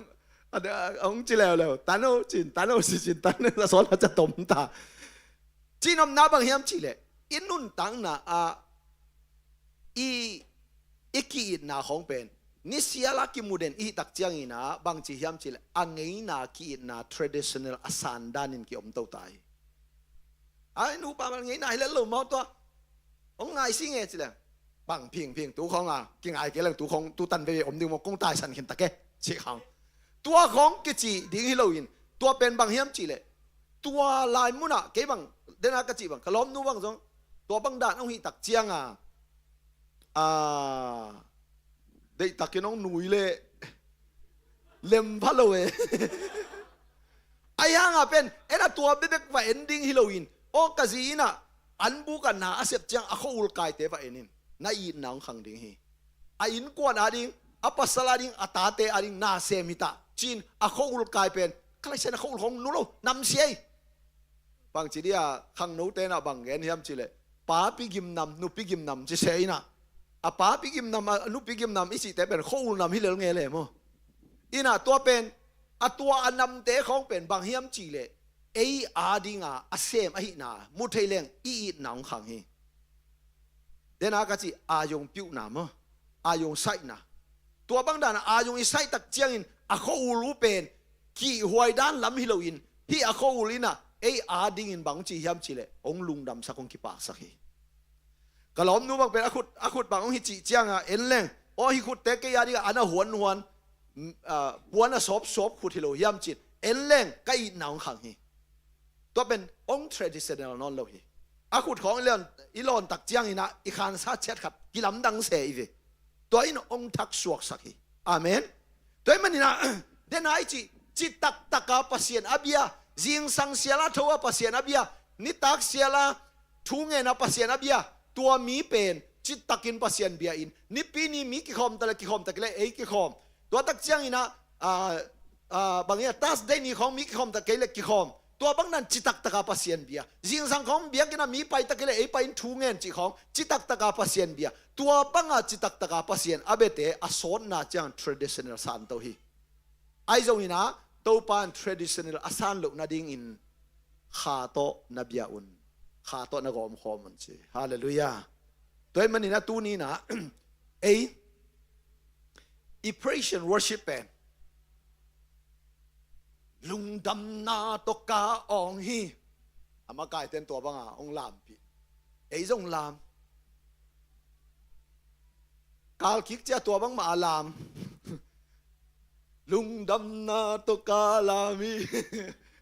a, a, hong ci leuleu, tan o, cin tan o, si cin tan o, a sawl a ca tom ta. Cihnopna bang hiam cihleh, i nuntakna ah i, i ki-itna khawng pen nisial a kimu den i hih tak ciangin ah bang ci hiam cihleh, a ngeina ki-itna traditional a san danin ki-om to ta hi. Ai, nupa man ngeina hi lel lo maw tua. Hong ngai si nge ci leng, bang phingphing tu khawng a kingai kei leng tu khawng tu tan veve om ding maw, kong taisan khin ta ke, ci khawng. Tua khawng kici ding hi loin, tua pen bang hiam cihleh, tua lai munah kei bang, dena ka cih bang, ka lawmnu bang zong tua bang dan hong hih tak cianga, a, deihtakin hong nui leh lem pha lo e. Ahi hanga pen en a tua bekbek va en ding hi loin, aw ka zi in ah an buk ah na a sep ciang a khua-ul kaite va en in, na itna hong khang ding hi. A innkuan ading, a pasal ading, a tate ading na sem hi ta, ci-in a khua-ul kai pen ka laisian a khua-ul khawng nu lo, namsia hi. Bang ci dia khangnote in ah bang gen hiam cihleh, papi gimnam, nupi gimnam ci se in ah, a papi gimnam, a nupi gimnam i cihte pen khua-ul nam hi lel nge le maw. In ah tua pen, a tua a namte khawng pen bang hiam cihleh, ei adinga a sem ahihna mu thei leng i itna hong khang hi. Dena ka cih, a zong piuhna maw, a zong saihna. Tua bang dana a zong i saih tak ciangin a khua-ul uh pen kihhuai dan lam hi loin, hih a khua-ul in ah ei a dingin bang ci hiam cihleh, hong lungdamsak, hong kipaksak hi. Ka lawmnu bang pen a khut, a khut bang hong hi cih cianga en leng, aw, hih khutte kei a dingah a na huanhuan, mm, ah, puan a sawpsawp khut hi lo hiam cin, en leng ka itna hong khang hi. Tua pen hong traditional nawn lo hi. A khut khawng i lawn, i lawn tak ciangin ah i khansa ciat khat kilamdang se i ve. Tua in hong thak suaksak hi. Amen. Tua ahih manin ah, dena i cih, citak taka Pasian a bia, zingsang siala tho a Pasian a bia, nitak siala thu ngen a Pasian a bia, tua mi pen citakin Pasian bia in, nipi ni mi kikhawm ta le kikhawm ta kei le ei kikhawm. Tua tak ciangin ah, ah, ah, bang hiam, Thursday ni khawng mi kikhawm ta kei le kikhawm. Tua bang dan citak taka Pasian bia. Zingsang khawng biakinn ah mi pai ta kei le ei pai in thu ngen cih khawng citak taka Pasian bia. Tua banga citak taka Pasian a biate a sawtna ciang traditional santo hi. Ahi zongin ah, Topa in traditional a san loh nadingin kha tawh na bia un, kha tawh na gawmkhawm un ci. Halleluiah. Tua ahih manin ah tuni-in ah, ei, i praise and worship pen lungdamna tawh ka awng hi. A makaite'n tua banga hong lampih. Ei zong lam. Kal kik cia tua bangmah a lam. Lungdamna tawh ka lam hi.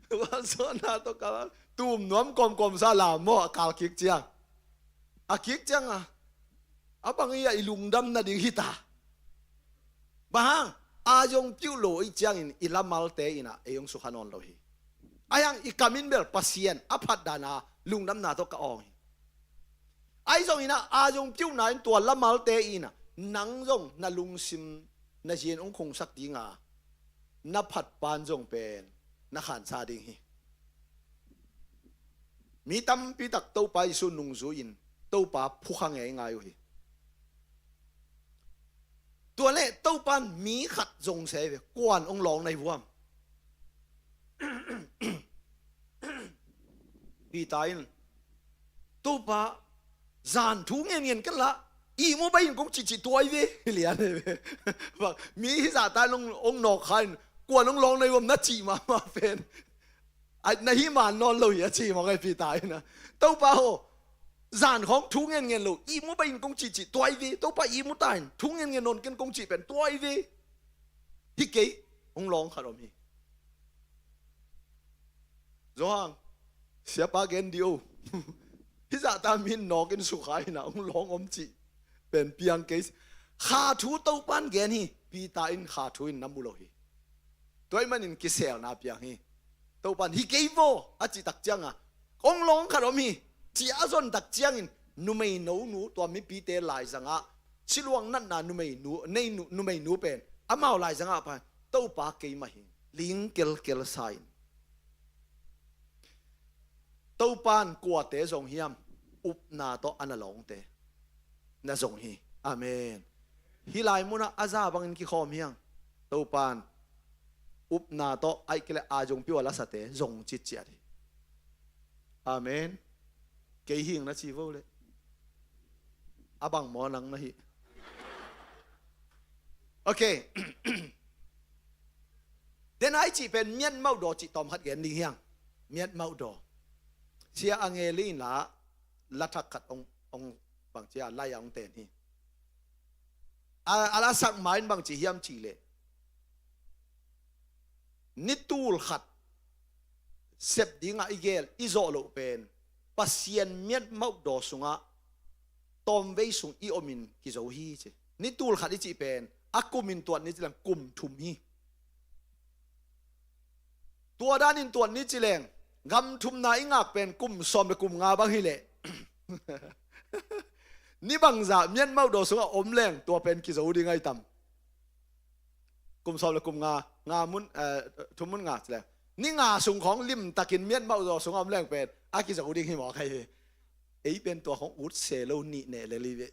Vansuahna tawh ka lam. Tum nuam kawmkawm sa lam maw, a kal kik ciang. A kik ciang a, a bang hi a i lungdam nading hi ta. Bang hang, a zong piuh lo i ciangin i lamalte in ah ei hong sukha nawn lo hi. Ahi hang i kam in bel Pasian a phat dana lungdamna tawh ka awng hi. Ahi zongin ah, a zong piuhna in tua lamalte in ah nang zong na lungsim na zin hong khungsak dinga, na phatpa'n zong pen na khansa ding hi. Mi tampi tak Topa Jesu nungzui-in Topa phukha ngeingai uh hi. Tua leh Topa'n mi khat zong se ve, kua'n hong lawng na hi vuam. Peter in, Topa, zan thu ngen ngen ken la, ihmu bai in kong cihcih tua hi ve. Hi lian hi ve. Bang, mi hih zahta in hong, hong nawk kha in, kua'n hong lawng na hi vuam na cih mahmah pen. Ai, na hih man nawn lo hi a ci mawk ai Peter in ah. Topa aw, zan khawng thu ngen ngen lo, ihmu bai in kong cihcih tua hi ve. Topa ihmu ta in, thu ngen ngen nawn ken kong cih pen tua hi ve. Hi kei, hong lawng khat om hi. Johan, siapa gen dih o. Hih zahta mi in nawk in sukha in ah hong lawng om cih pen piang kei. Kha thu Topa'n gen hi, Peter in kha thu in na mu lo hi. Tua ahih manin kiselna piang hi. Topa'n hi kei vaw a cih tak cianga, hong lawng khat om hi, ci a zon tak ciangin, numeino nu, tua mipite laizangah siluang natna numeinu, nei nu, numeinu pen amau laizangah pan, Topa, keimah hi, ling kelkel sa in. Topa'n kuate zong hiam, upna tawh a na lawngte na zong hi. Amen. Hih lai munah a za bangin kikhawm hi hang. Topa'n upna tawh, ahih kei leh a zong piuh a lasate zong citciat hi. Amen. Kei hing na ci vo leh, a bang maw nang na hi. Ok. Dena i cih pen miatmauh daw cih tawm khat gen ding hi hang. Miatmauh daw. Sia a ngei lei in la, la thak khat hong, hong bang ci a, lai a hong ten hi. A, a la sak ma in bang ci hiam cih leh, ni tul khat sep dingah i gel, i zawh loh pen Pasian miatmauh daw sungah tawmvei sung i omin kizo hi ci. Ni tul khat i cih pen a kumin tuat ni ci leng kum thum hi. Tua danin tuat ni ci leng, gam thumna i ngak pen kum sawm le kum nga bang hi leh, ni bangzah miatmauh daw sungah om leng tua pen kizo ding ahi tam? Kum sawm le kum nga, nga mun, eh, thum mun nga ci leng, ni nga sung khawng limtakin miatmauh daw sungah om leng pen a kizo ding hi mawk ahi hi. Ei pen tua khawng ut se lo nih neh lel hi ve.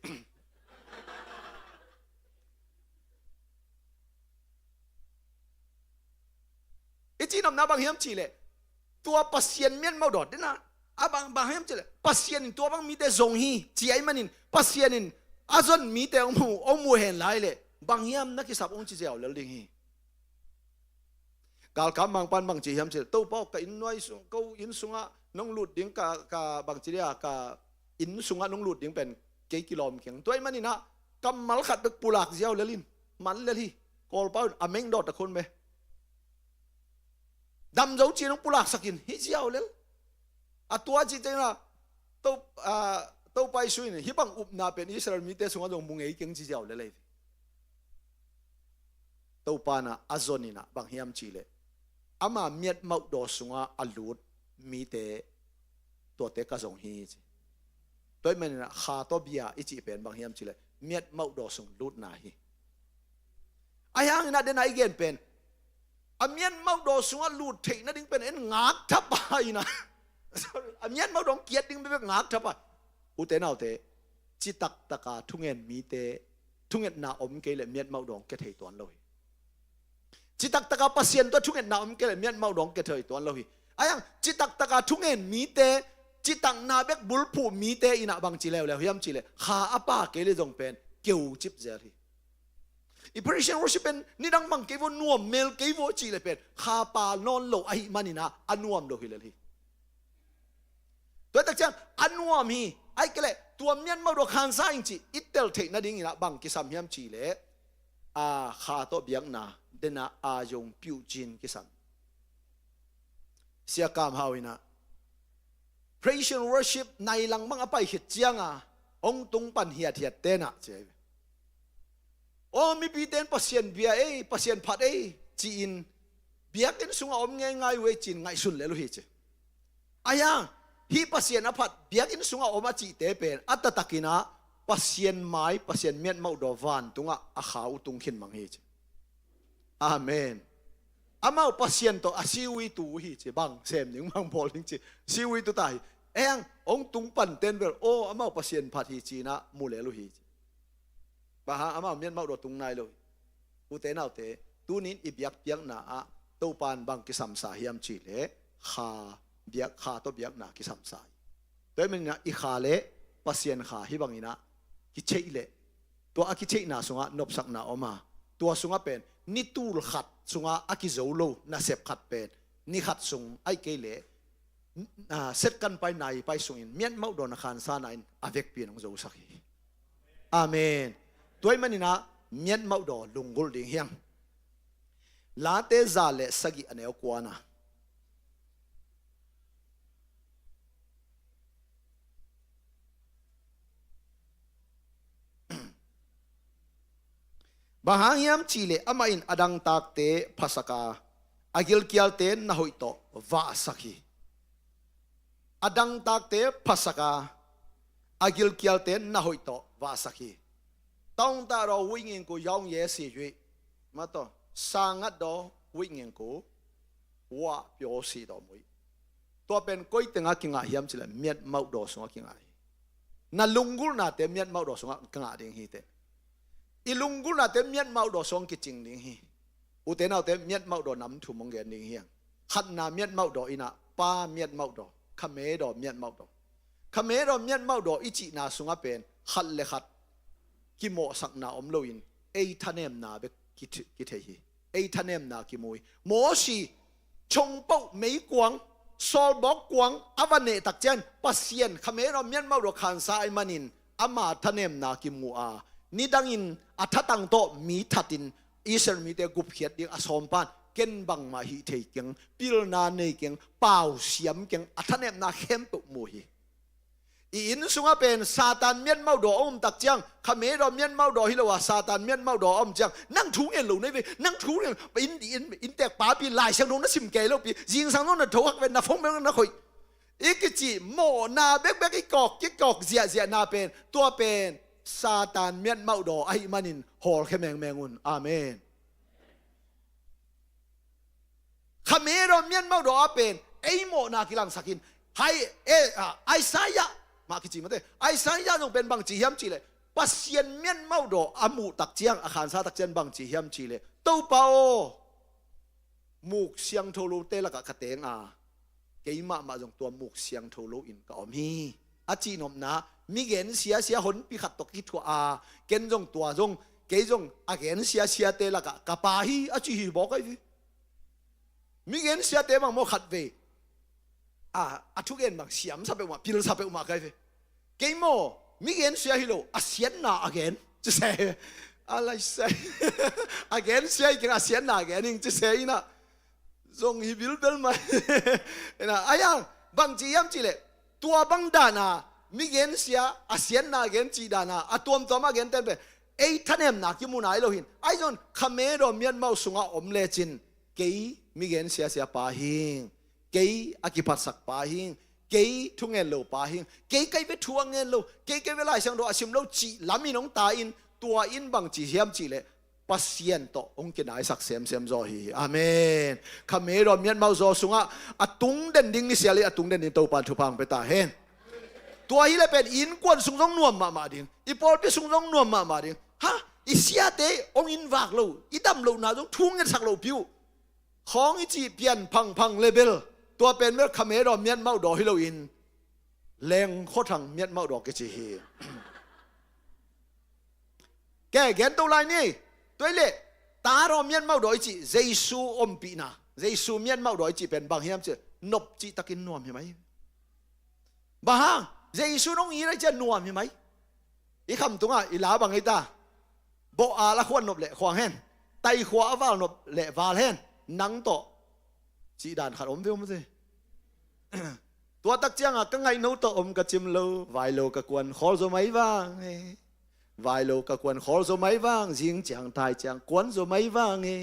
I cihnopna bang hiam cih leh, tua Pasian miatmauh daw, dena, A bang, bang hiam cih leh Pasian in tua bang mite zong hi ci ahih manin, Pasian in a zon mite hong mu, hong mu hen lai leh bang hiam na kisap hong ci ziau lel ding hi. Galkap mangpan bang ci hiam cih leh, Topa aw, ka inn nuai sung, ko inn sungah nong lut ding, ka, ka bang ci dia, ka inn sungah nong lut ding pen kei kilawm keng. Tua ahih manin ah kammal khat bek pulak ziau lel in, man lel hi. Kawlpau in a meng dawt a khun be. Dam zo ci-in hong pulaksak in, hi ziau lel. A tua ci ciangin ah, To, a, Topa Jesu in hih bang upna pen Israel mite sungah zong mu ngei keng ci ziau lel ei. Topa in ah a zon in ah bang hiam cih leh, ama miatmauhdaw sungah a lut mite tuate ka zong hi ci. Tua ahih manin ah kha tawh bia i cih pen bang hiam cih leh miatmauhdaw sung lutna hi. Ahi hangin ah den a i gen pen, a miatmauhdaw sungah lut theih nading pen en ngak thapa in ah, sorry, a miatmauhdaw kiat ding bekbek ngak thapa. Ute naute, citak taka thungen mite, thungetna om kei leh miatmauhdaw kia thei tuan lo hi. Citak taka Pasian tawh thungetna om kei leh miatmauhdaw kia thei tuan lo hi. Ahi hang, citak taka thungen mite, citakna bek bulphuh mite in ah bang ci leuleu hiam cih leh, kha a pha kei leh zong pen keucip zel hi. I praise and worship pen nidang bang kei vaw, nuam mel kei vaw cih leh pen kha pha nawn lo ahih manin ah a nuam lo hi lel hi. Tua tak ciang a nuam hi. Ahih kei leh tua miatmauhdaw khansa ing cih i tel theih nading in ah bang kisam hiam cih leh, a, kha tawh biakna den a, a zong piuh cin kisam. Sia Kam Hau in ah praise and worship nai lang bang a pai khit ciang a hong tung pan hiathiat ten ah ci hi. Aw, mipite in Pasian bia ei, Pasian phat ei ci-in biakinn sungah om ngeingai uh ei ci-in ngaihsun lel uh hi ci. Ahi hang, hih Pasian a phat biakinn sungah om a cihte pen a taktak in ah Pasian mai, Pasian miatmauhdaw vantungah a kha uh tung khin mang hi ci. Amen. Amau Pasian tawh a siwi tu uh hi ci, bang sem ding bang bawl ding ci, siwi tu ta hi. Ahi hang, hong tung pan ten bel, aw, amau Pasian phat hi ci-in ah mu lel uh hi ci. Bang hang, amau miatmauhdaw tung nai lo hi. Ute naute, tuni-in i biakpiakna ah Topa in bang kisamsa hiam cih leh kha biak, kha tawh biakna kisamsa hi. Tua ahih manin ah i kha leh Pasian kha hih bangin ah kitheih leh, tua a kitheihna sungah nopsakna om a, tua sungah pen ni tul khat sungah a kizo lo nasep khat pen ni khat sung ahih kei leh, a, second pai, nai pai sungin miatmauhdaw na khansana in a vekpi in hong zosak hi. Amen. Tua ahih manin ah miatmauhdaw lunggulh ding hi hang. Late za le sagih, a neu kua na. Bang hang hiam cih leh amah in a dangtakte phasak a, a gilkialte na hoih tawh vahsak hi. A dangtakte phasak a, a gilkialte na hoih tawh vahsak hi. Tawngtah daw wih ngingku yaung ye si juih. Maw taw, sangat daw wih ngingku wah pyaw si daw muih. Tua pen koi tengah kingah hiam cih leh miatmauhdaw sungah kingah hi. Na lunggulhnate miatmauhdaw sungah kingah ding hi teh. I lunggulhnate miatmauhdaw sungah kicing ding hi. Ute naute, miatmauhdaw nam thum hong gen ding hi hang. Khatna miatmauhdaw in ah, pa miatmauhdaw, khameudaw miatmauhdaw. Khameudaw miatmauhdaw i cihna sungah pen khat le khat kimawhsakna om loin ei thanemna bek ki, kithei hi. Ei thanemna kimu hi. Mosi chongpoh meikuang, sawlbawk kuang a va neh tak ciang Pasian khameudaw miatmauhdaw khansa ahih manin ama thanemna kimu a, nidangin a thatang tawh mi thatin Israel mite gupkhiat ding a sawm pan, ken bangmah hih thei keng, pilna nei keng, pau siam keng, a thanemna khempeuh mu hi. I inn sungah pen Satan miatmauhdaw a om tak ciang, khameudaw miatmauhdaw hi lo a, Satan miatmauhdaw a om ciang, nang thu ngen lo na hi ve, nang thu ngen, inn, inn, inntek papi, Lai Siangtho na sim kei lopi, zingsang zong na thohak ve, na phone bel na khoih. I kici mawhna bekbek i kawk, kikawk ziahziahna pen, tua pen Satan miatmauhdaw ahih manin hawlkhia mengmeng un. Amen. Khameudaw miatmauhdaw a pen ei mawhna kilangsak in. Hai, eh, ah, Isaiah mah kici mate. Isaiah zong pen bang ci hiam cih leh, Pasian miatmauhdaw a muh tak ciang, a khansa tak ciang bang ci hiam cih leh, Topa aw, muk siangtho lote lakah ka teng a, kei mahmah zong tua muk siangtho loin ka om hi. A cihnopna, mi gen siasia honpi khat tawh kithuah a, ken zong tua zong, kei zong a gen siasiate lakah ka pa hi a ci hi bawk ahi ve. Mi gen siate bang maw khatvei a, a thugen bang siamsa peuhmah, pilsa peuhmah ka hi ve. Kei maw, mi gen sia hi lo, a siatna a gen ci se. A lai se. A gen sia hi keng, a siatna a gen ing ci se inah. Zong hi bilbel mai. Inah, a yang, bang ci hiam cihleh, tua bang dana, mi gen sia, a siatna a gen cih dana, a tuamtuam a gen ten pen, ei thanemna kimu nai lo hin. Ai zong, khamedaw miatmau sungah om lecin, kei mi gen siasia pa hing, kei a kiphatsak pa hing, kei thungen lo pa hing, kei kai ve thu a ngen lo, kei kai ve Lai Siangtho a sim lo cih lamin hong ta in, tua in bang ci hiam cihleh, Pasian tawh hong kinaisak semsem zaw hi. Amen. Khamedaw miatmau zaw sungah a tung den ding i sial hi, a tung den ding Topan thupha hong pia ta hen. Tua hileh pen i innkuan sung zong nuam mahmah ding, i pawlpi sung zong nuam mahmah ding. Ha, i siate hong innvak lo, i dam lohna zong thu ngetsak lo piu. Khawng i cih pian phangphang le bel, tua pen bel khamedaw miatmau daw hi loin, lengkhuathang miatmau daw kici hi. Ke, gen to lai ni. Tua hileh, tadaw miatmau daw i cih, Jesu ompihna, Jesu miatmau daw i cih pen bang hiam cih, nop cihtakin nuam hi mai. Bang hang, Jesu nong it a i cian nuam hi mai. I khamtungah i la bang hi ta. Bawh a la khuan nop leh khuang hen. Taikhua a val nop leh val hen. Nang tawh cih dan khat om ve om ve. Tua tak ciangah ka ngaihno tawh om ka cim lo, vai lo ka kuan khawl zaw mai vang e. Vai lo ka kuan khawl zaw mai vang, zing ciang tai ciang kuan zaw mai vang e.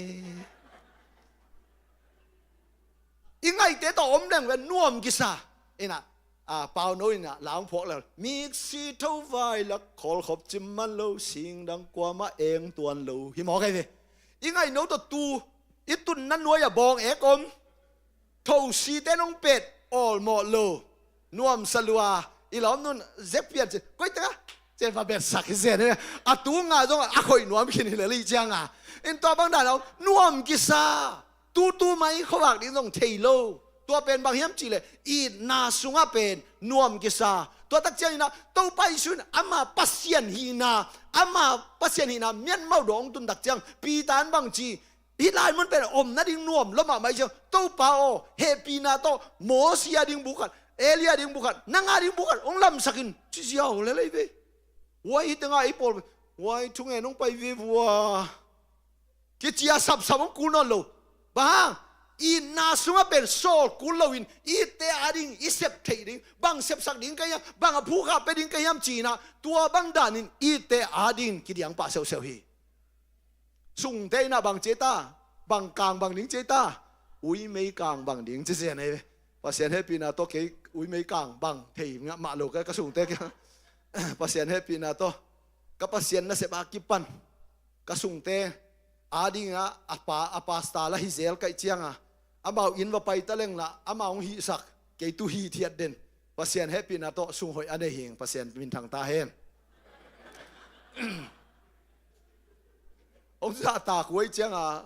I ngaihte tawh om leng ve nuam kisa. Inah, a, pauno inah la hong phuak lel. Miksi tho vai lak khawl khop cim man lo, singdang kuamah eng tuan lo hi mawk ahi ve. I ngaihno tawh tu, i tunna nuai-ah bawng ek om. Thosite nong pet awlmawh lo. Nuamsa lua, i lawmnun zek pian ci. Koi tengah cen va betsak hi zen hi. A tu nga zong a khoih nuam khin hi lel hi cianga. In tua bang dan a om, nuam kisa. Tutu mai khuavak ding zong thei lo. Tua pen bang hiam cihleh, itna sungah pen nuam kisa. Tua tak ciangin ah, Topa Jesu in ama Pasian hihna, ama Pasian hihna miatmau daw hong tun tak ciang, Peter in bang ci, hih lai mun pen om nading nuam lua mahmah hi ciang, Topa aw, hehpihna tawh Mosi a ding bu khat, Elia a ding bu khat, nang a ding bu khat hong lamsak in, ci ziau lel hi ve. Huai hi tengah ei pawl, huai thungen hong pai ve vua. Kici a sapsap hong kul nawn lo. Bang hang, itna sungah pen sawl kul loin, itte ading i sep theih ding, bang sepsak ding ka hiam, bang a phukha pia ding ka hiam ci-in ah, tua bang danin itte ading kidiang pah seuhseuh hi. Sungte in ah bang ci ei ta, bang kang bang ding ci ei ta, uimei kang bang ding ci zen ei ve. Pasian hehpihna tawh kei uimei kang bang thei ngah mah lo ka, ka sungte kia. Pasian hehpihna tawh, ka Pasian nasep a kipan, ka sungte adingin ah a pa, a pastor la hi zel ka hih ciangin ah, amau inn va pai ta leng lah, amau hong hihsak, kei tu hithiat den. Pasian hehpihna tawh sunghoih a nei hing, Pasian minthang ta hen. Hong zahtak uh ahih ciangin ah,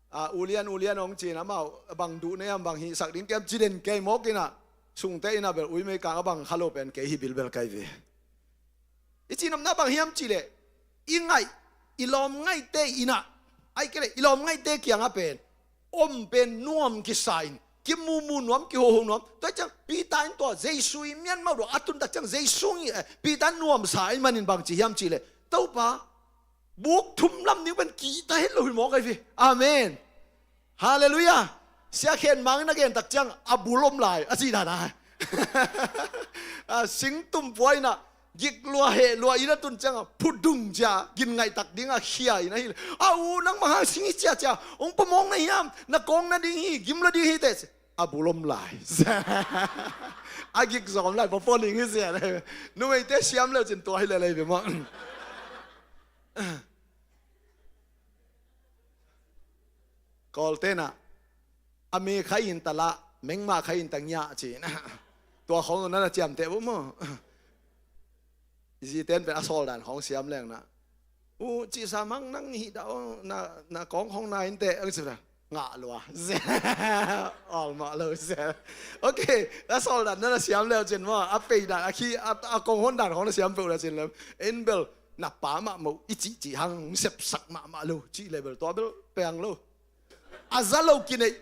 a, ulian, ulian hong ci-in amau, bang duh na hiam, bang hihsak ding ka hiam ci den kei mawk in ah, sungte in ah bel uimei kang a bang kha lo pen kei hi bilbel ka hi ve. I cihnopna bang hiam cihleh, i ngaih, i lawm ngaihte in ah, ahih kei leh i lawm ngaihte kiangah pen om pen nuam kisa in, kimumu nuam, kihoho nuam. Tua ciang Peter in tua Jesu i miatmau daw a tun tak ciang Jesu in, eh, Peter in nuamsa ahih manin bang ci hiam cihleh, Topa, buk thum lam ding pen kihta het lo hi mawk ahi ve. Amen. Halleluiah. Sia Khen Mang in a gen tak ciang a bul om lai a cih dan a. A, singtum pua in ah gik lua heh lua in a tun ciang a phudung cia gin ngaih tak ding a khia in ahi. A u, nangmah hang sing hi ciacia, hong pamawng na hiam, na kawng na ding hi, gim lua ding hi teh. A bul om lai. A gik zong om lai, pawpaw ning hi sia. Numeite siam leu cin tua hi lelei ve maw. Kawlte'n ah, a me khai in ta lah, mengmah khai in ta ngiah ci-in ah. Tua khawng na na ciamteh uh maw. I zite'n pen a sawl dan khawng siam leng nah, u, cihsa mang nang hih dah aw, na, na kawng khawng na in teh, ang ci dah. ngah lua. Awl mah lo. Ok, a sawl dan na na siam leu cin maw, a pei dan, a khi, a, a kong hon dan khong na siam peuh leu cin lem. En bel na pa mahmah i cihcih hang sepsak mahmah lo cih le bel tua bel piang lo. A za lo kineih,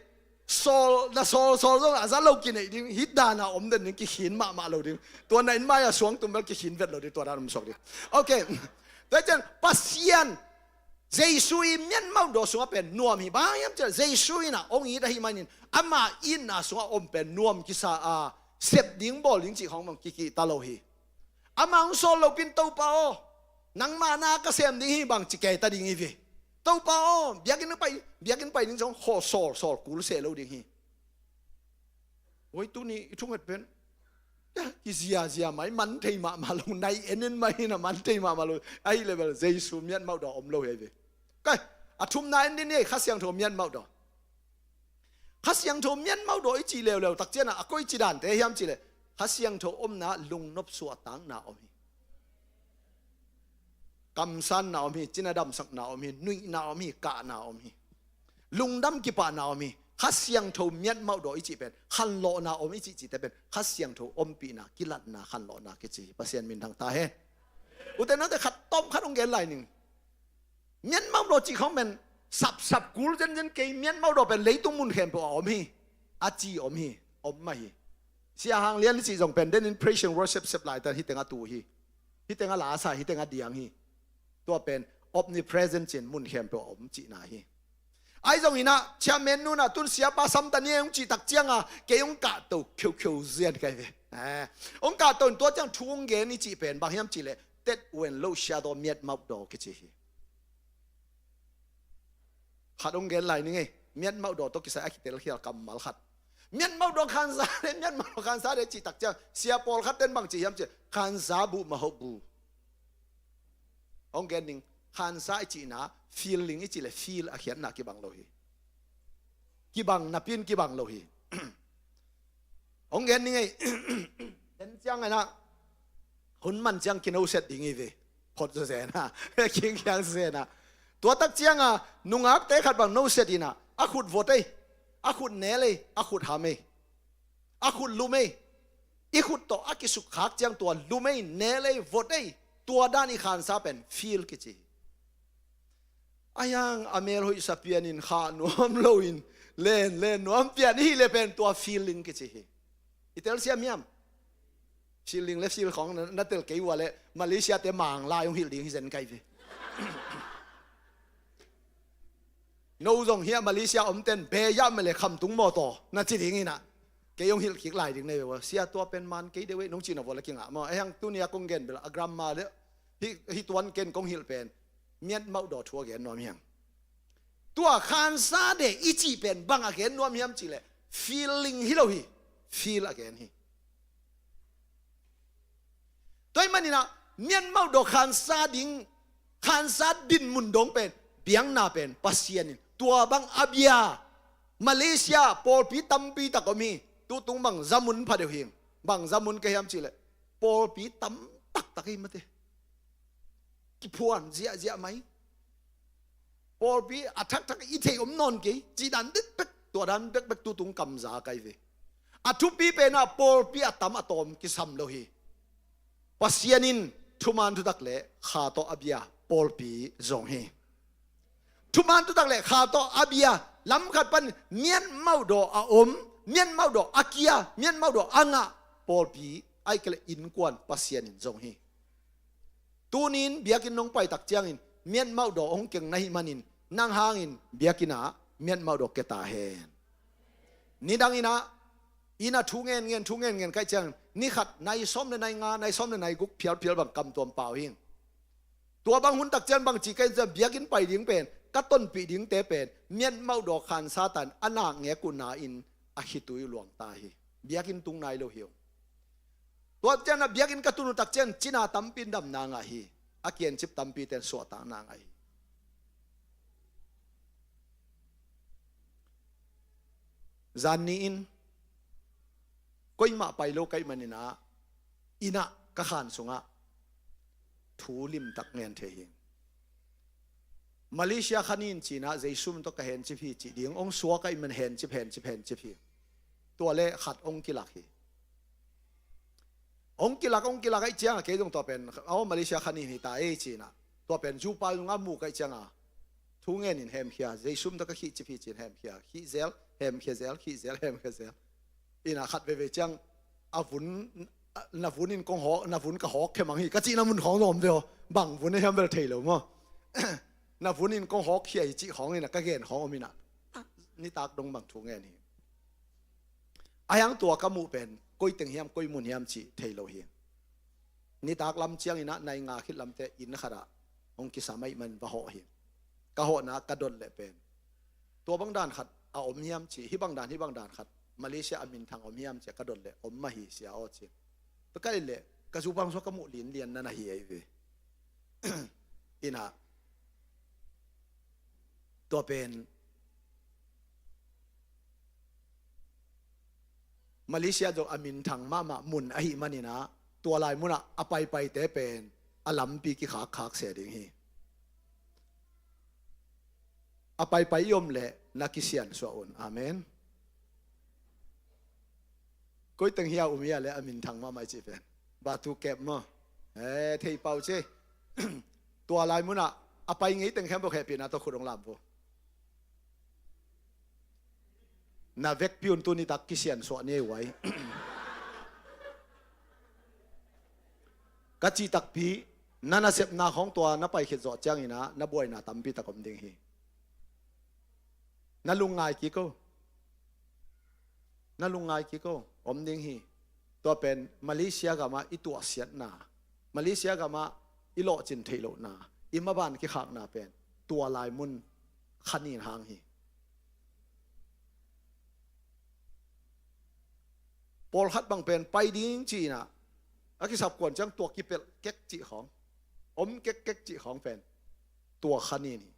sawl, na sawl sawl zong a za lo kineih ding, hih dana om den ding, kikhin mahmah lo ding. Tua na inn mai-a suang tum bel kikhin vet lo ding, tua dan om suak ding. Ok. Tua ciang Pasian Jesu i miatmauhdaw sungah pen nuam hi. Bang hang hiam cih leh Jesu in ah hong it ahih manin ama itna sungah om pen nuam kisa a, sep ding bawl ding cih khong bang kikihta lo hi. Amah hong sawl lopin, Topa aw, nangmah na ka sem ding hi, bang ci kei ta ding hi ve. Topa aw, biakinn pai, biakinn pai ding zong khaw sawl sawl kul seh lo ding hi. Oi, tuni i thunget pen, ya, kiziazia mai, man thei mahmah lo, nai en en mai na man thei mahmah lo. Ahih leh bel Jesu miatmauhdaw om lo hi ve. Kai, a thumna en ding ni, Kha Siangtho miatmauhdaw. Kha Siangtho miatmauhdaw i cih leuleu tak ciangin ah, a koici dante hiam cih leh, Kha Siangtho omna lungnop suahtakna om hi. Kamsanna om hi, cina damsakna om hi, nuihna om hi, kahna om hi. Lungdam kipahna om hi. Kha Siangtho miatmauhdaw i cih pen, khanlawhna om i cih cihte pen, Kha Siangtho ompihna, kilatna, khanlawhna kici hi. Pasian minthang ta hen. Ute naute, khat tawm khat hong gen lai ning. Miatmauhdaw cih khong pen sapsap kul zenzen kei, miatmauhdaw pen leitung mun khempeuh a om hi. A ci om hi, om mah hi. Sia Hang Lian i cih zong pen, den in praise and worship sep laitan hih tengah tu hi. Hih tengah la sa, hih tengah diang hi. Tua pen omnipresent cin, mun khempeuh a om cihna hi. Ahi zongin ah, chairman nu in ah, tun siapa sam ta ni ei hong cih tak ciangin ah, kei hong kahto kheukheu zian kai ve. Eh, hong kahto in tua ciang thu hong gen i cih pen, bang hiam cih leh, Tet Wen Lo Siadaw miatmauhdaw kici hi. Khat hong gen lai ning ei, miatmauhdaw tawh kisai a kitelkhial kammal khat. Miatmauhdaw khansa de, miatmauhdaw khansa de cih tak ciang, sia pawlkhat ten bang ci hiam cih leh, khansa buh mah hoh bu. Hong gen ning, khansa i cihna, feeling i cih leh feel a khiatna kibang lo hi. Kibang napi in kibang lo hi. Hong gen ning ei, en ciang en ah, hun man ciang kinoset ding hi ve. Phot zawzen ah, kingkhiang zawzen ah. Tua tak ciangin ah, nungakte khat bang noset in ah, a khut vot ei, a khut nel ei, a khut ham ei. A khut lum ei. I khut tawh a kisukkhak ciang tua lum ei, nel ei, vot ei. Tua dan i khansa pen feel kici hi. A hiang a mel hoihsa pianin khah nuam loin len, len nuam pian i hih leh pen tua feeling kici hi. I telsiam hiam? Feeling le feel khong na, na tel kei ua leh Malaysia te Manglai hong hilh ding hi zen kai ve. No zong hiah Malaysia om ten be yah mah leh khamtung mawtaw na ci ding in ah, kei hong hilh kik lai ding na hi ve ua. Sia, tua pen man kei deuh ei nong cih na vua leh kingah maw. A hiang tuni a kong gen bel a grammar le hih, hih tuan ken kong hilh pen miatmauhdaw thu a gen nuam hiang. Tua khansa de i cih pen bang a gen nuam hiam cih leh feeling hi lo hi. Feel a gen hi. Tua ahih manin ah miatmauhdaw khansa ding, khansa dinmun dong pen, biakna pen Pasian in tua bang a bia. Malaysia pawlpi tampi tak om hi. Tutung bang zamun pha deuh hi. Bang zamun ka hiam cih leh, pawlpi tam taktak hi mate. Kiphuan ziahziah mai. Pawlpi a thakthak i thei om nawn kei, cih dan bekbek, tua dan bekbek tutung kamza kai ve. A thupi pen ah pawlpi a tam a tawm kisam lo hi. Pasian in thuman thutak le kha tawh a bia pawlpi zong hi. Thuman thutak le kha tawh a bia, lam khat pan miatmauhdaw a om, miatmauhdaw a kia, miatmauhdaw a ngah pawlpi, ahih kei leh innkuan Pasian in zong hi. Tuni-in biakinn nong pai tak ciangin miatmauhdaw hong keng na hih manin, nang hangin biakinn ah miatmauhdaw kia ta hen. Nidang in ah, inn ah thu ngen ngen, thu ngen ngen ka hih ciangin, ni khat nai sawm le nai nga, nai sawm le nai guk phialphial bang kamtuam pau hing. Tua bang hun tak ciang bang ci ka hih ciang, biakinn pai ding pen, ka tonpih dingte pen miatmauhdaw khansa tan a nak ngek uh na-in a khitui luang ta hi. Biakinn tung nai lo hi ung. Tua ciangin ah biakinn ka tun uh tak ciang cina tampi in damna ngah hi. A kiancip tampi ten suahtakna ngah hi. Zanni in koimah pai lo ka hih manin ah, inn ah ka khan sungah thu limtak ngen thei hi. Malaysia khanin cinah Jesu min tawh ka hencip hi cih ding hong suak ahih man hencip, hencip, hencip hi. Tua le khat hong kilak hi. Hong kilak, hong kilak ahih ciangah kei zong tua pen, aw, Malaysia khanin hi ta ei cinah. Tua pen zupa zungah mu ka hih ciangah thu ngenin hemkhia, Jesu min tawh ka khihcip hi cin hemkhia, khihzel, hemkhia zel, khihzel, hemkhia zel. Inah khat veve ciang a vun, na vun in kong hawk, na vun ka hawk khia mang hi ka cihna mun khawng zong om ve aw. Bang vun a hiam bel thei lo maw? Na vun in kong hawk khia hi cih khawng inah ka gen khawng om inah nitak dong bang thu ngen hi. A hiang tua ka muh pen koi teng hiam, koi mun hiam cih thei lo hi. Nitak lam cianginah nai nga khit lamte inn khatah hong kisam ahih man va hawh hi. Ka hawhna ka dot leh pen tua bang dan khat a om hiam ci, hih bang dan, hih bang dan khat Malaysia a minthang om hiam ci a ka dot leh om mah hi sia aw ci. Tua ka leh ka zupa zungah ka muh linlian na na hi ahi ve. Inah tua pen Malaysia zong a minthang mahmah mun ahih maninah tua lai munah a paipaite pen a lampi kikhakkhak se ding hi. A paipai i om leh na kisiansuah un. Amen. Koi teng hi a um hi a le a minthang mahmah i cih pen Batu Cape maw? Eh, thei pau ci. Tua lai munah a pai ngei teng khempeuh hehpihna tawh khut hong lam vo. Na vekpi un tu nitak kisiansuah ni ei uai. Ka cih takpi na nasepna khawng tua na pai khit zawh cianginah na buaina tampi tak om ding hi. Na lungngai kik o. Na lungngai kik o. Om ding hi. Tua pen Malaysia gamah i tuahsiatna, Malaysia gamah i lawhcin theih lohna, i maban kikhakna pen tua lai mun khanin hang hi. Pawlkhat bang pen pai ding ci-inah a kisap kuan ciang tua kipelh kek cih khawng, om kekkek cih khawng pen tua khanin hi.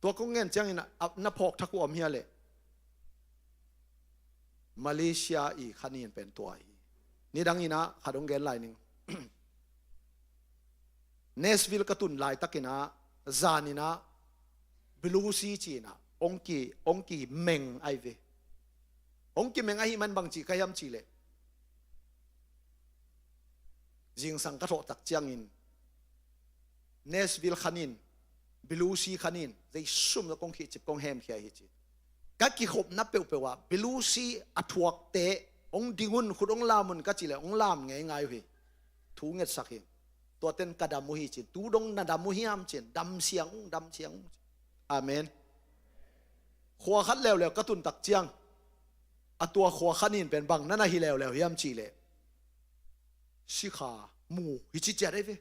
Tua kong ngen ciangin a, na phawk thak uh om hia leh Malaysia i khanin pen tua hi. Nidang inah khat hong gen lai ning. Nashville ka tun laitakinah zaninah Blue Sea ci-inah hong ki, hong kimeng ahi ve. Hong kimeng ahih man bang cih ka hiam cih leh zingsang ka thawh tak ciangin Nashville khanin, Blue Sea khanin, Jesu min tawh kong khihcip kong hemkhia hi ci. Ka kikhopna peuhpeuh ah Blue Sea a thuakte hong ding un, khut hong lam un ka cih leh hong lam ngeingai uh hi. Thu ngetsak hi. Tuaten ka dam uh hi cin, tu dong na dam uh hiam cin, dam siang ung, dam siang ung. Amen. Khua khat leuleu ka tun tak ciang a tua khua khanin pen bang na na hi leuleu hiam cih leh sikha mu hi ci ciat ahi ve.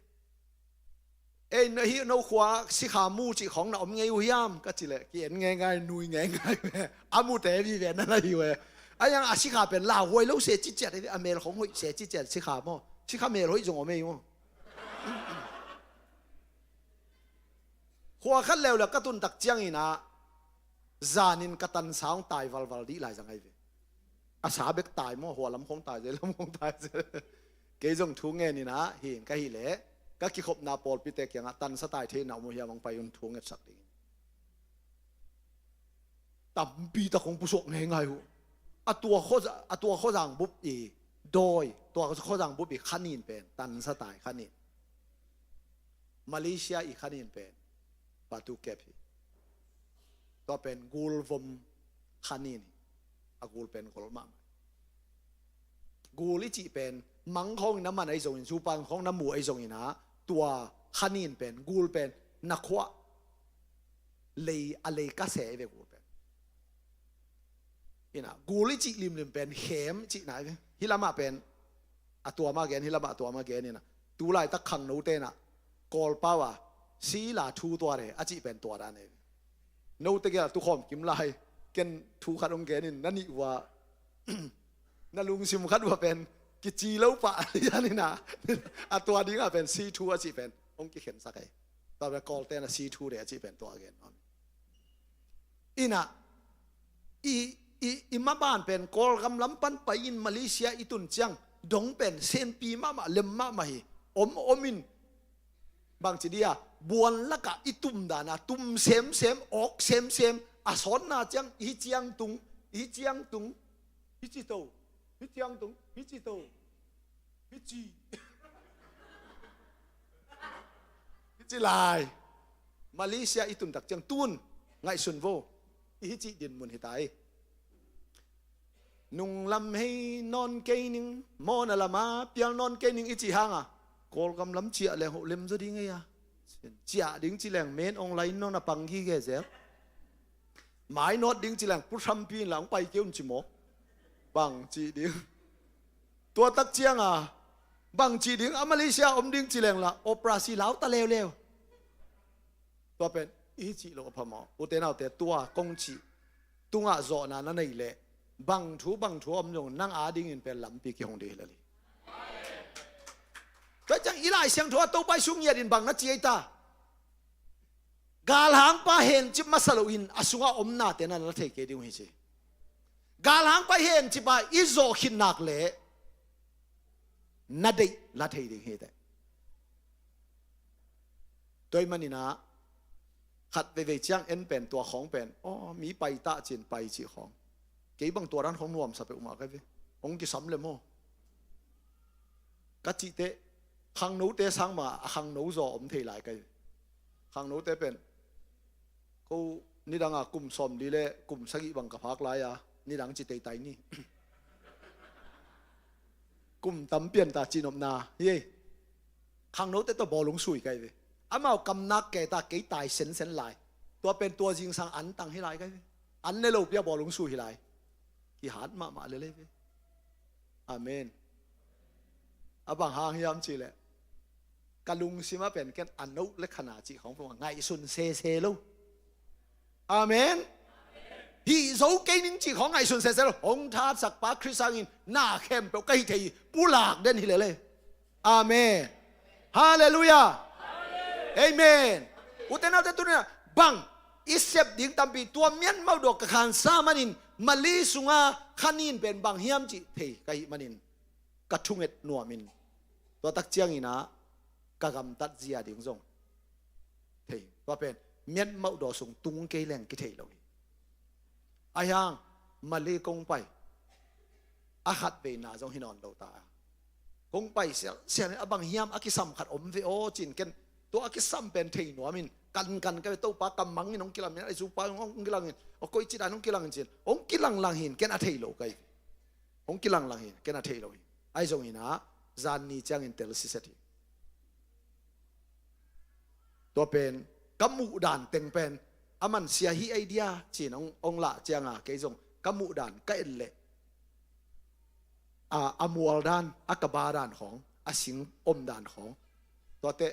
Ei, na hih no khua sikha mu cih khawng na om ngei uh hiam ka cih leh ki-en ngeingai, nui ngeingai ve. A mute vive na na hi uh e. A hiang a sikha pen lauhuai lo se ci ciat ahi ve. A mel khawng hoih se ci ciat sikha maw? Sikha mel hoih zong om ei maw? Khua khat leuleu ka tun tak ciangin ah zanin ka tansa hong tai valval dih lai zang ahi ve. A sa bek tai maw, hua lam khong tai zel, lam khong tai zel. Kei zong thu ngenin ah hing ka hih leh ka kikhopna pawlpite kiangah tansa tai thei na om uh hiam, hong pai un thu ngetsak ding. Tampi tak hong pusuak ngeingai uh. A tua khuaza-, a tua khuazang bup i dawi, tua khuazang bup i khanin pen tansa tai khanin. Malaysia i khanin pen Batu Cape hi. Tua pen gul vom khanin hi. A gul pen gol mahmah. Gul i cih pen mang khawngin a man ahi zongin, zupan khawng na mu ahi zongin ah, tua khanin pen, gul pen na khuah lei, a lei ka se ahi ve gul pen. Inah gul i cih limlim pen khem i cihna ahi ve. Hih lamah pen a tua mah gen, hih lamah a tua mah gen inah, tu laitak khangnote inah Kawlpau ah sila thu tua re a cih pen tua dan ahi ve. Note gel a tukhawm kim lai, ken thu khat hong gen in, na nih uh ah na lungsim khat uh ah pen kici lo pah lian inah, a tua dingah pen si thu a cih pen hong kikhensak ahi. Tua pen Kawlte na si thu re a cih pen tua gen nuam. Inah i, i, i maban pen Kawlgam lam pan pai-in Malaysia i tun ciang dong pen senpi mahmah, lem mahmah hi. Om, om in Bangci dia, buan lakah i tum dana, tum semsem, awk semsem, a sawtna ciang, i hi ciang tung, i hi ciang tung, hi ci to, hi ciang tung, hi ci to, hi ci. Hi ci lai. Malaysia i tun tak ciang tun, ngaihsun vo. I hi ci din mun hi ta hi. Nunglam hei nawn kei ning, mawna lama pial nawn kei ning i cih hanga, Kawlgam lam ciah leng hoh lem zaw ding ei a. Ciah ding ci leng men ong lai in nawn a pang gige zel. Mai nawt ding ci leng pu hrampi in la ong pai kei un ci maw. Bang cih ding. Tua tak cianga bang cih ding a Malaysia om ding ci leng la operasi lau ta leuleu. Tua pen i hi cih lo a phamawh. Ute naute tua kong cih tungah zawhna na neih leh bang thu bang thu a om zong nang adingin pen lampi kihong ding hi lel hi. Tua ciang i Lai Siangtho a Topa i sung ngiat in bang na ci ei ta. Galhangpa hencip masa loin a sungah omnate na la thei kei ding uh hi ci. Galhangpa hencipa i zawh khit nak leh na deih la thei ding hi teh. Tua ih maninah khat veivei ciang en pen tua khawng pen aw mi pai tah cin pai cih khawng. Kei bang tua dan khawng nuamsa peuhmah kai ve. Hong kisam le maw? Ka cihteh khangnote sang bangah a khangno zaw om thei lai kai ve. Khangnote pen ko nidanga kum sawmli le kum sagih bang ka phak lai-a nidang ci teitai ni. Kum tam pianta cihnopna hi ei. Khangnote tawh bawlung sui kai ve. Amau kamnak keta kei tai sensen lai. Tua pen tua zingsang antang hi lai kai ve. An ne lopi a bawlung sui hi lai. Kihat mahmah lele ve. Amen. A bang hang hiam cihleh ka lungsimah pen ken a noh le khana cih khawng peuhmah ngaihsun sese lo. Amen. Hih zo kei ning cih khawng ngaihsun sese lo. Hong thatsak pa Khrist hangin na khempeuh ka hih thei hi. Pulak den hi lele. Amen. Halleluiah. Amen. Ute naute tuninah bang i sep ding tampi tua mianmauh dawh ka khansa manin Mali sunga khanin pen bang hiam cih thei ka hih manin ka thunget nuamin tua tak cianginah ka gamtat zia ding zong thei. Tua pen mianmauh dawh sung tung kei leng kithei lo hi. Ahi hang Mali kong pai a khat veina zong hi nawn lo ta. Kong pai sialsial in a bang hiam a kisam khat om ve aw cin ken tua a kisam pen thei nuamin kankan ka ve. Topa ka mangin hong kilamin a zupa hong kilangin a koi cidan hong kilangin cin hong kilanglang hin ken a thei lo kai. Hong kilanglang hin ken a thei lo hi. Ahi zonginah zan ni ciangin tel siset hi. Tua pen ka muh dan teng pen a mansia hi ei dia cin hong lah cianga kei zong ka muh dan ka et leh a mual dan a ka ba dan khawng a sing om dan khawng tuate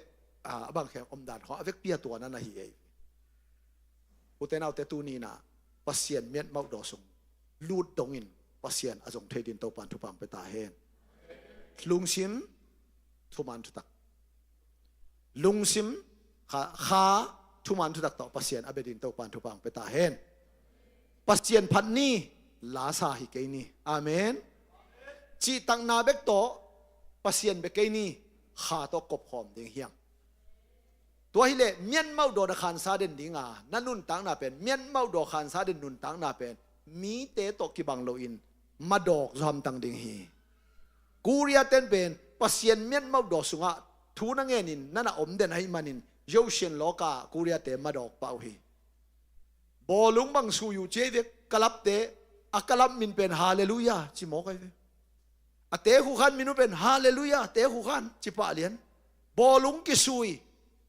a bangkhem om dan khawng a vekpi a tuana na hi ei. Ute naute tuninah Pasian miatmauh dawh sung lut dongin Pasian a zong thei din Topan thupha hong pia ta hen. Lungsim thuman thutak. Lungsim kha, kha thuman thutak tawh Pasian a bia din Topan thupha hong pia ta hen. Pasian phat ni lasa hi kei ni. Amen. Cihtakna bek tawh Pasian bia kei ni. Kha tawh kopkhawm ding hiam? Tua hileh miatmauh dawh na khansa den dinga na nuntakna pen miatmauh dawh khansa den nuntakna pen mite tawh kibang loin madawk zuamtang ding hi. Korea ten pen Pasian miatmauh dawh sungah thu na ngenin nana om den ahih manin Yoshian lawka Korea te madawk pah uh hi. Bawlung bang sui uh ciai vek kalapte a kalap min pen Halleluiah ci mawk ahi ve. A te khukhan min uh pen Halleluiah te khukhan ci pah lian. Bawlung kisui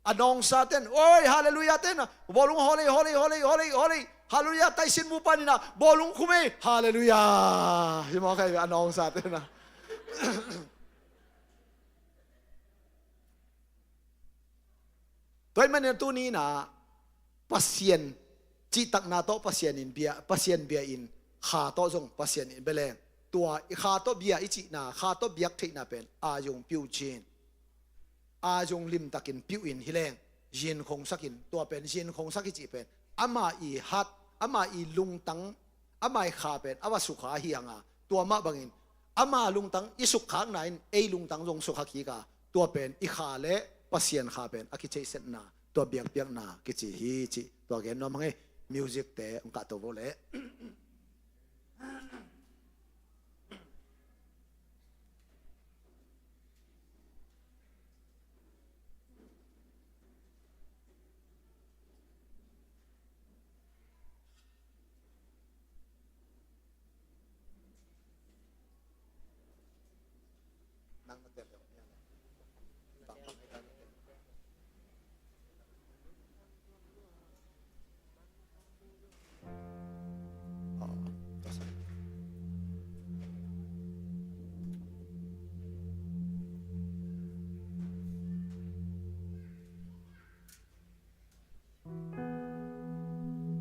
a nawngsa ten oi Halleluiah ten a bawlung hawlei hawlei hawlei hawlei hawlei Halleluiah taisin mu paninah bawlung khumei Halleluiah hi mawk ahi ve a nawngsa ten a. Tua ih manin a tuninah Pasian cihtakna tawh Pasian in bia, Pasian bia in kha tawh zong Pasian in bia leng tua i kha tawh bia i cihna kha tawh biak theihna pen a zong piu cin a zong limtakin piuhin hi leng yin khongsakin tua pen yin khongsak i cih pen ama i hat ama i lungtang ama i kha pen a va sukha hi hanga tua mah bangin ama lungtang i sukkhakna in ei lungtang zong sukha kik a tua pen i kha le Pasian kha pen a kitheihsetna, tua biakpiakna kici hi cih tua gen nuam hang e. Music te hong kahto vo le.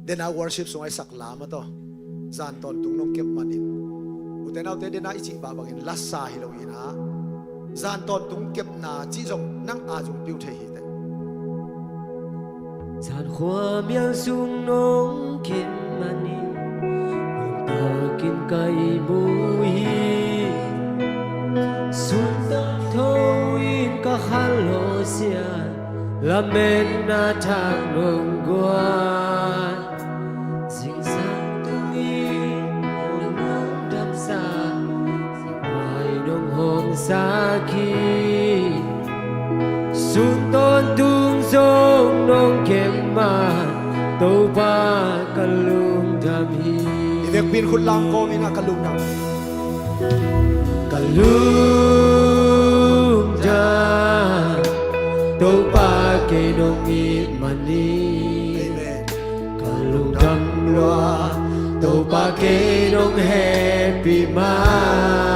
Dena worship sungah i sak la mah tawh, zan tawntung nong kep manin, ute naute, dena i cih bah bangin lasa hi lo in ah, zan tawntung kepna cih zong nang a zong piu thei hi teh. Zan khua mial sung nong kep manin, nuntakin ka ihmu hi. Sun tawng tho in ka khanlawh sian, lametna thak nong guan. Zingsang tungin nong lungdamsak, zingmai nong hawmsak hi. Sun tawntung zong nong kep man, Topa ka lungdam hi. I vekpi in khut lang kawmin ah ka lungdam. Ka lungdam, Topa kei nong it manin. Amen. Ka lungdam lua, Topa kei nong hehpih man.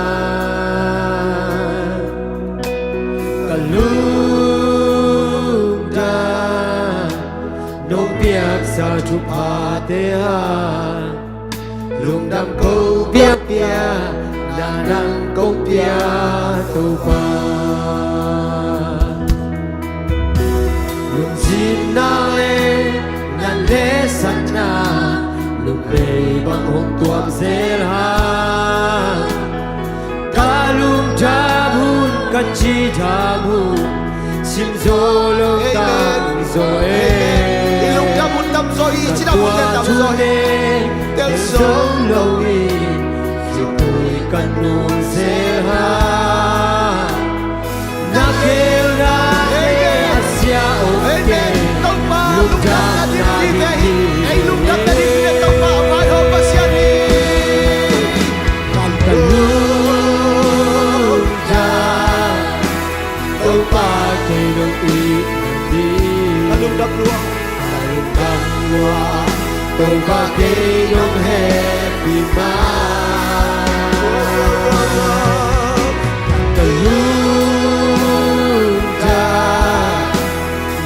Ka lungdam, nong piaksa thuphate hang, lungdam ko piakpiak, na nang kong pia Topa. Lungzinna le na lehsatna, lungmei bang hong tuam zel hang. Ka lungdam hun, ka cidam hun, sim zo lo, amen, tam zo e. Amen. I lungdam hun tam zo hi, i cidam hun tam zo hi. Tel zo lo hi, zipui ka nung zel hang. Na keu na, amen, a sia o, amen, ke. Topa lungdamna ding hi ve hi. Ei lungdamna ding hi ve, Topa a vaihawm Pasian hi. Ka lungdam, Topa kei nong it manin. Ka lungdam lua, ka lungdam lua, Topa kei nong hehpih man. Ka lungdam,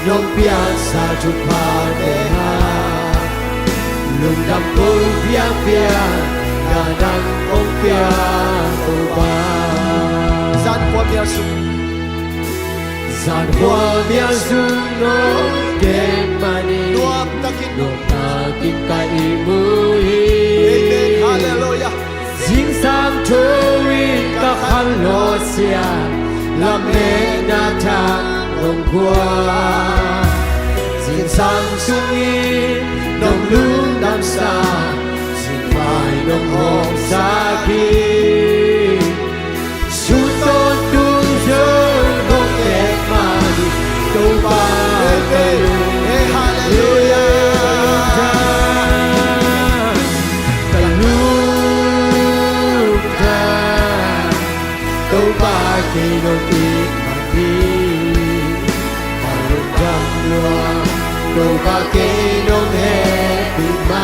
nong piaksa thuphate hang, lungdam kong piakpiak, na nang kong pia Topa. Zan khua mial sung, zan khua mial sung nong kep manin, nuam takin, nuam takin ka ihmu hi. Amen. Halleluiah. Zingsang tho in ka khanlawh sian, lametna thak nong guan. Zingsang sungin nong lungdamsak, zingmai nong hawmsak hi. Sun tawntung zong nong kep manin, Topa ka lungdam. Hey, halleluiah. Ka lungdam, Topa kei nong it manin. Ka lungdam lua, Topa kei nong hehpih man.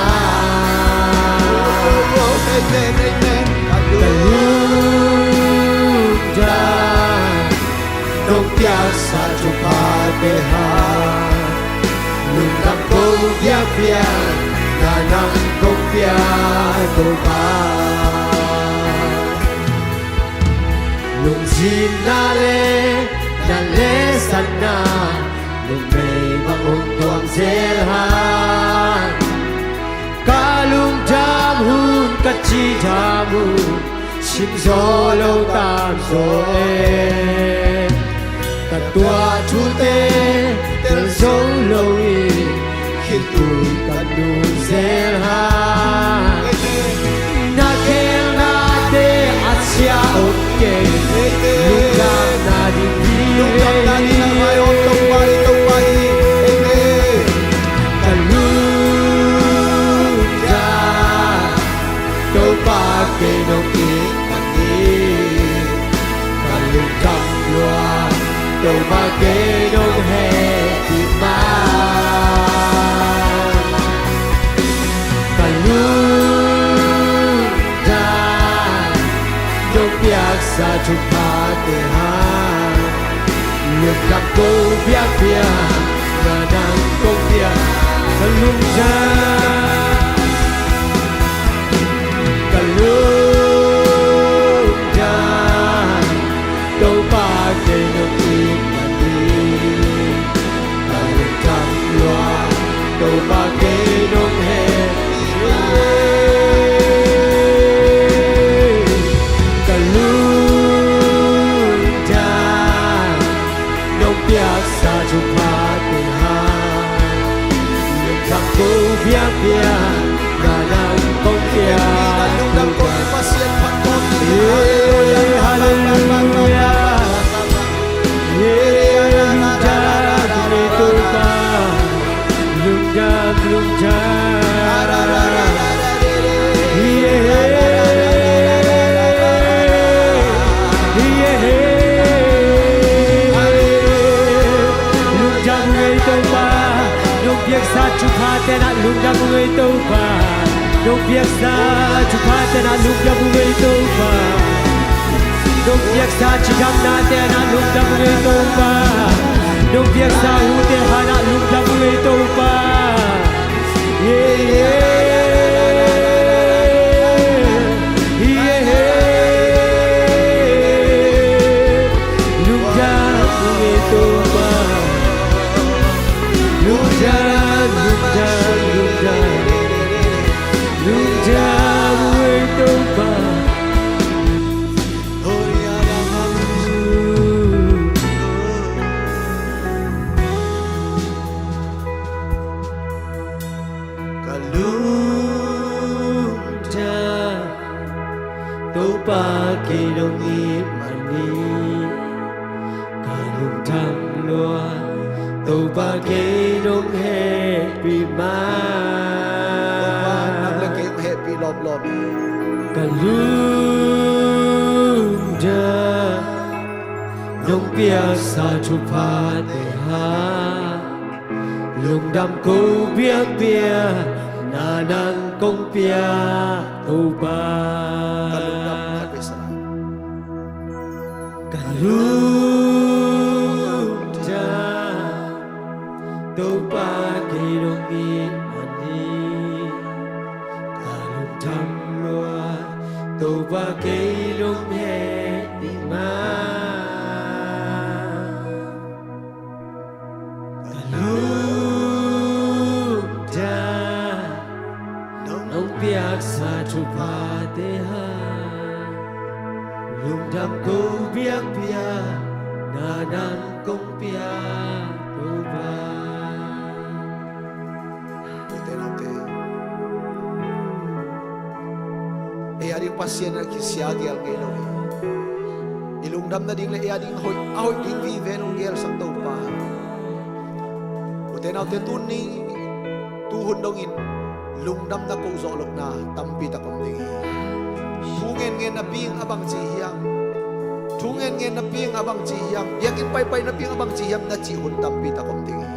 Amen, amen. Ka lungdam, nong piaksa thuphate hang, lungdam kong piakpiak, na nang kong pia Topa. Lungzinna le na lehsatna, lungmei bang hong tuam zel hang. Ka lungdam hun, ka cidam hun, sim zo lo tam zo e. Ka Tua thute tel zo lo in khitui ka nung zel hang. Na khelnate a sia om kei, lungdamna ding hi. Ka lungdam, Topa kei nong it man hi. Ka lungdam lua, Topa kei nong hehpih man. Ka lungdam, nong piaksa thuphate hang. Lungdam kong piak piak, na nang kong piak. Ka lungdam, ka lungdam, Topa kei nong it man hi. Ka lungdam lua, Topa kei nong hehpih. Ka lungdam, nong piaksa thuphate hang. Lungdam kong piak piak, na nang kong piak. Lungdam kong piak, Pasian phat kong piak. Halleluia, halleluia. Lungdam, lungdam, lungdam. Lungdam ngei Topa. Nong piaksa thuphate na lungdam ngei Topa. Nong piaksa thuphate na lungdam ngei Topa. Nong piaksa cidamnate na lungdam ngei Topa. Nong piaksa hute hana lungdam ngei Topa. Yeah, yeah. Yeah, yeah. Lungdam ngei Topa. Lungdam, lungdam, lungdam. Lungdam ngei Topa. Ka lungdam, Topa kei nong it man hi. Ka lungdam lua, Topa kei nong hehpih man. Topa nang le kei hong hehpih lawmlawm hi. Ka lungdam, nong piaksa thuphate hang. Lungdam kong piak piak, na nang kong piak Topa. Ka lungdam khat vei sa lai. Ka lungdam, Topa kei nong it man hi. Ka lungdam lua, Topa kei nong hehpih man. Ka lungdam, nong piaksa thuphate hang. Lungdam kong piak piak, na nang kong piak Topa. Ute naute, ei a ding Pasian a kisia gel ngei lo hi. I lungdam nading le ei a ding a hoih, a hoih ding vive nong gelsak Topa. Ute naute, tuni tuhun dongin lungdamna ko zawh lohna tampi tak om ding hi. Thu ngenngen napi in a bangci hiam? Thu ngenngen napi in a bangci hiam? Biakinn paipai napi in a bangci hiam na cih hun tampi tak om ding hi.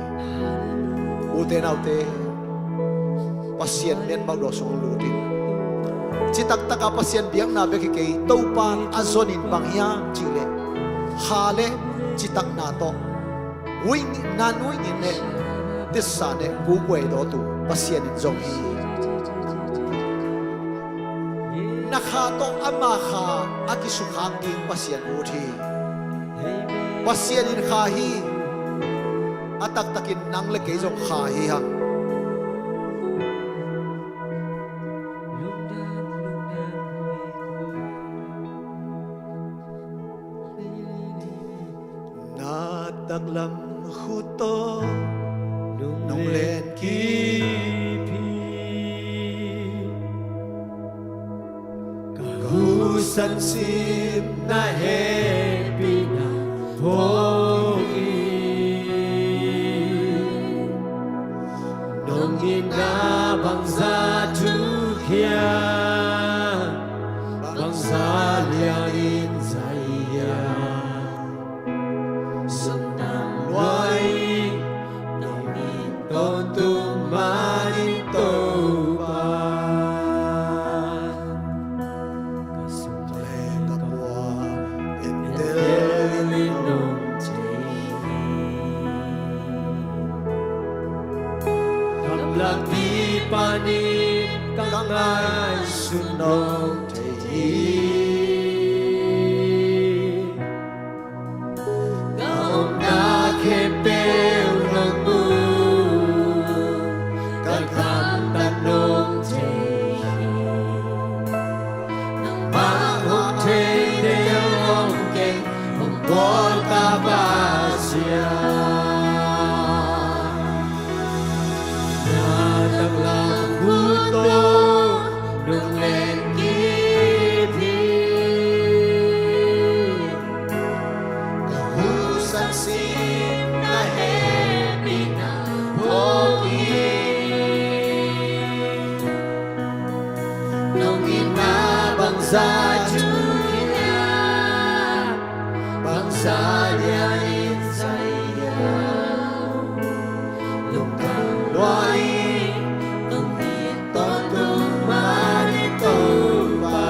Ute naute, Pasian mianbauh dawh sung lut in, citak taka Pasian biakna bek hi kei, Topa a zonin bang hiam cih leh, kha le citakna tawh, wing nan wing in ne, tisa ne, pu kuai dawtu Pasian in zong hi. Na kha tawh ama kha a kisukhak ding Pasian ut hi. Pasian in kha hi. A taktakin nang le kei zong kha hi hang. Na Taklam khut tawh nong len kip hi. Ka husan sim na hehpihna phawk hi. Nong itna bangzah thuk hiam, bangzah lianin zai hiam. Sum nang lua in, nong it tawntung manin Topa. Ka sum le ka pua entel in nong thei hi. Gamlakpi panin ka ngaihsut nong thei hi. Ka omna khempeuh nong mu, ka gamtat nong thei hi. Nangmah hong thei deuh hong keng, hong bawl ka Pasian. Na taklam khut tawh nong len kip hi. Ka husan sim na hehpihna phawk hi. Nong itna bangzah thuk hiam, bangzah lianin zai hiam. Lungkham lua in, nong it tawntung manin Topa.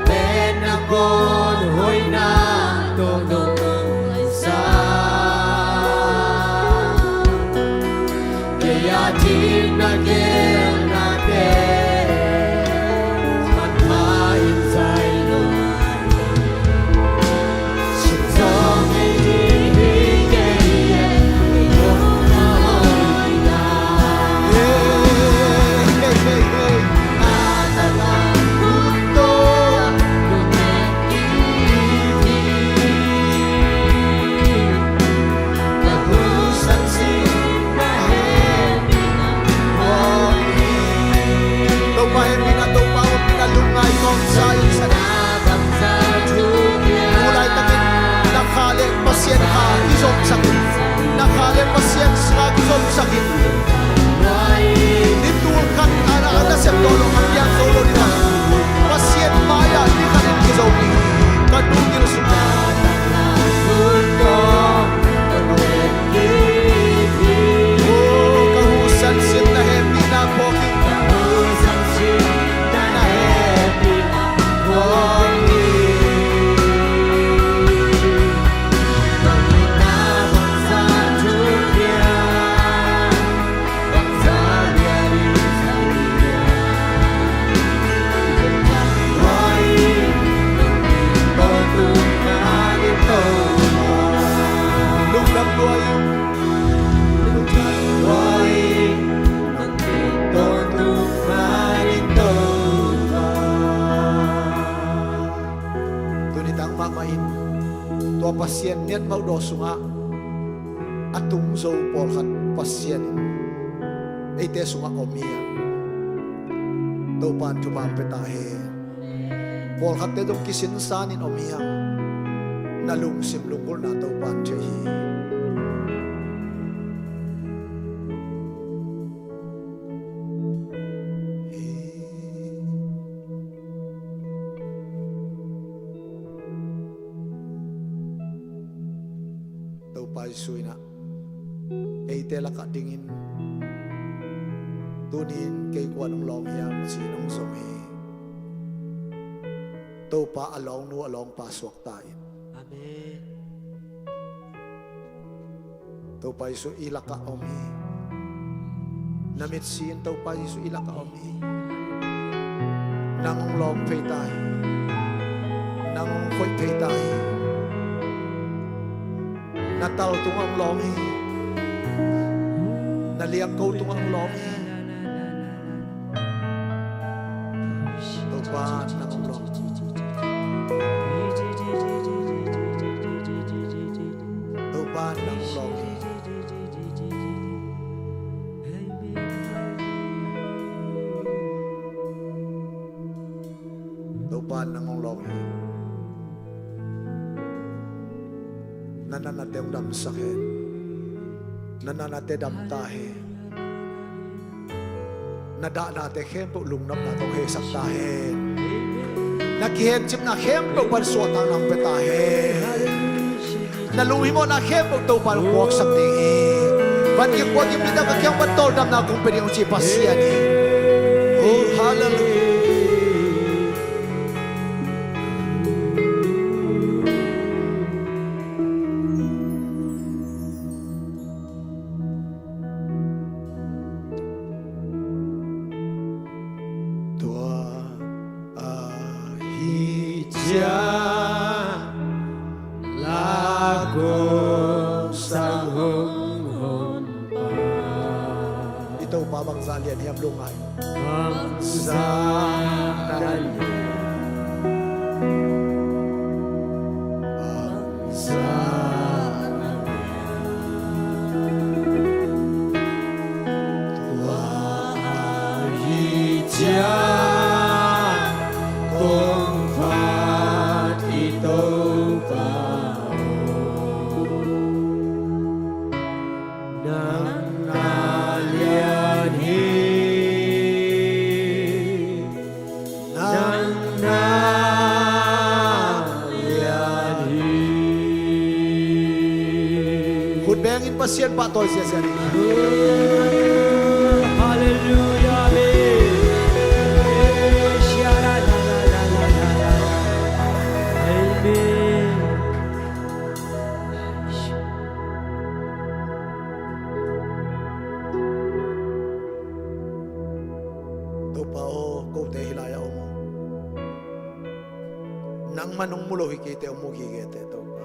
Pen nangawn hoihna tawh nong ngaihsak. Kei a ding na gelnate man kha in zai lo. Topa hehpihna, Topa ompihna lungngai nuam sa in sa. Tu laitakin na kha le Pasian kha kizomsak in. Na kha le Pasian kha kizomsak in. Ni tul khat a na, a nasep tawh lo a piang zo lo ding a, Pasian mai-ah ni khat in kizo ding. Ka nungding sung ka husan sim na hehpihna phawk hi. Lungdam lua in, lungdam lua in, nong it tawntung manin Topa. Tuni tang mahmah in tua Pasian niat mauh daw sungah a tung zo pawlkhat Pasian in eite sungah om hi a, Topa in thupha pia ta hen. Pawlkhatte zong kisinsan in om hi a, na lungsim lunggulhna Topa in thei hi. Topa Jesuh in ah eite lakah dingin, "Tuni-in kei kua nong lawng hiam?" ci-in hong zong hi. Topa a lawngnu a lawngpa suakta in. Amen. Topa Jesuh i lakah om hi. Na mitsi in Topa Jesuh i lakah om hi. Nang hong lawng phei ta hi. Nang hong khoih phei ta hi. Na tal tungah hong lawng hi. Na liangko tungah hong lawng hi. Topa nang hong lawng hi. Topa nang hong lawng hi. Topa nang hong lawng hi. Na natnate hong damsak hen. Na natnate dam ta hen. Na dahnate khempeuh lungdamna tawh hong heisak ta hen. Na kihencipna khempeuh pan suahtakna hong pia ta hen. Na lunghimawhna khempeuh Topa hong puaksak ding hi. Van gik puak gik mi tawh ka kiang pan tawldamna kong pia ding hong ci Pasian hi. Oh, hallelujah. Tua ahi ciang la kong sang hong honpa. I Topa bangzah lian hiam lungngai. Bangzah na lian. Bangzah na lian. Tua ahi ciang kong phat i Topa aw. Nang na lian hi. Nang na lian hi. Khut bengin Pasian pahtawi ziazia ni. Halleluiah, amen. Amen. Topa aw, kote hih lai-ah om uh. Nangman hong mu lo hi keite hong mu gige te Topa.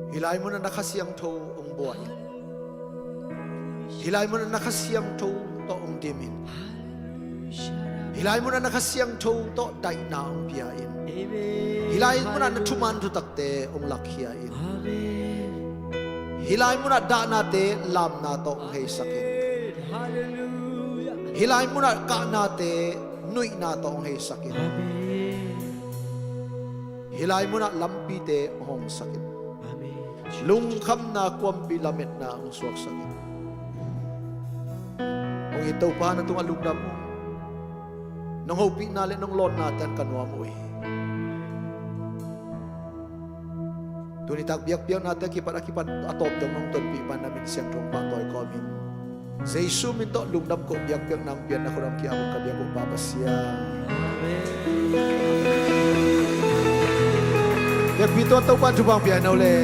Hih lai munah na Kha Siangtho hong buai in. Hih lai munah na Kha Siangtho tawh hong dim in. Hih lai munah na Kha Siangtho tawh daihna hong pia in. Hih lai munah na thuman thutakte hong lakkhia in. Hih lai munah dahnate lamna tawh hong heisak in. Hih lai munah kahnate nuihna tawh hong heisak in. Hih lai munah lampite hong hongsak in. Lungkhamna kuampi lametna hong suaksak in. Hong it Topa, na tungah lungdam uh. Nong hopihna le nong lawnna ten ka nuam uh hi. Tuni tak biakpiaknate a kipat a kipat a tawp dong nong tonpih pan na min siangtho pahtawi kawmin Jesu min tawh lungdam ko, biakpiakna hong pian na khut hong kiam uh ka biak uh Pa Pasian. Biakpi tuan Topa thupha hong pia hen aw le.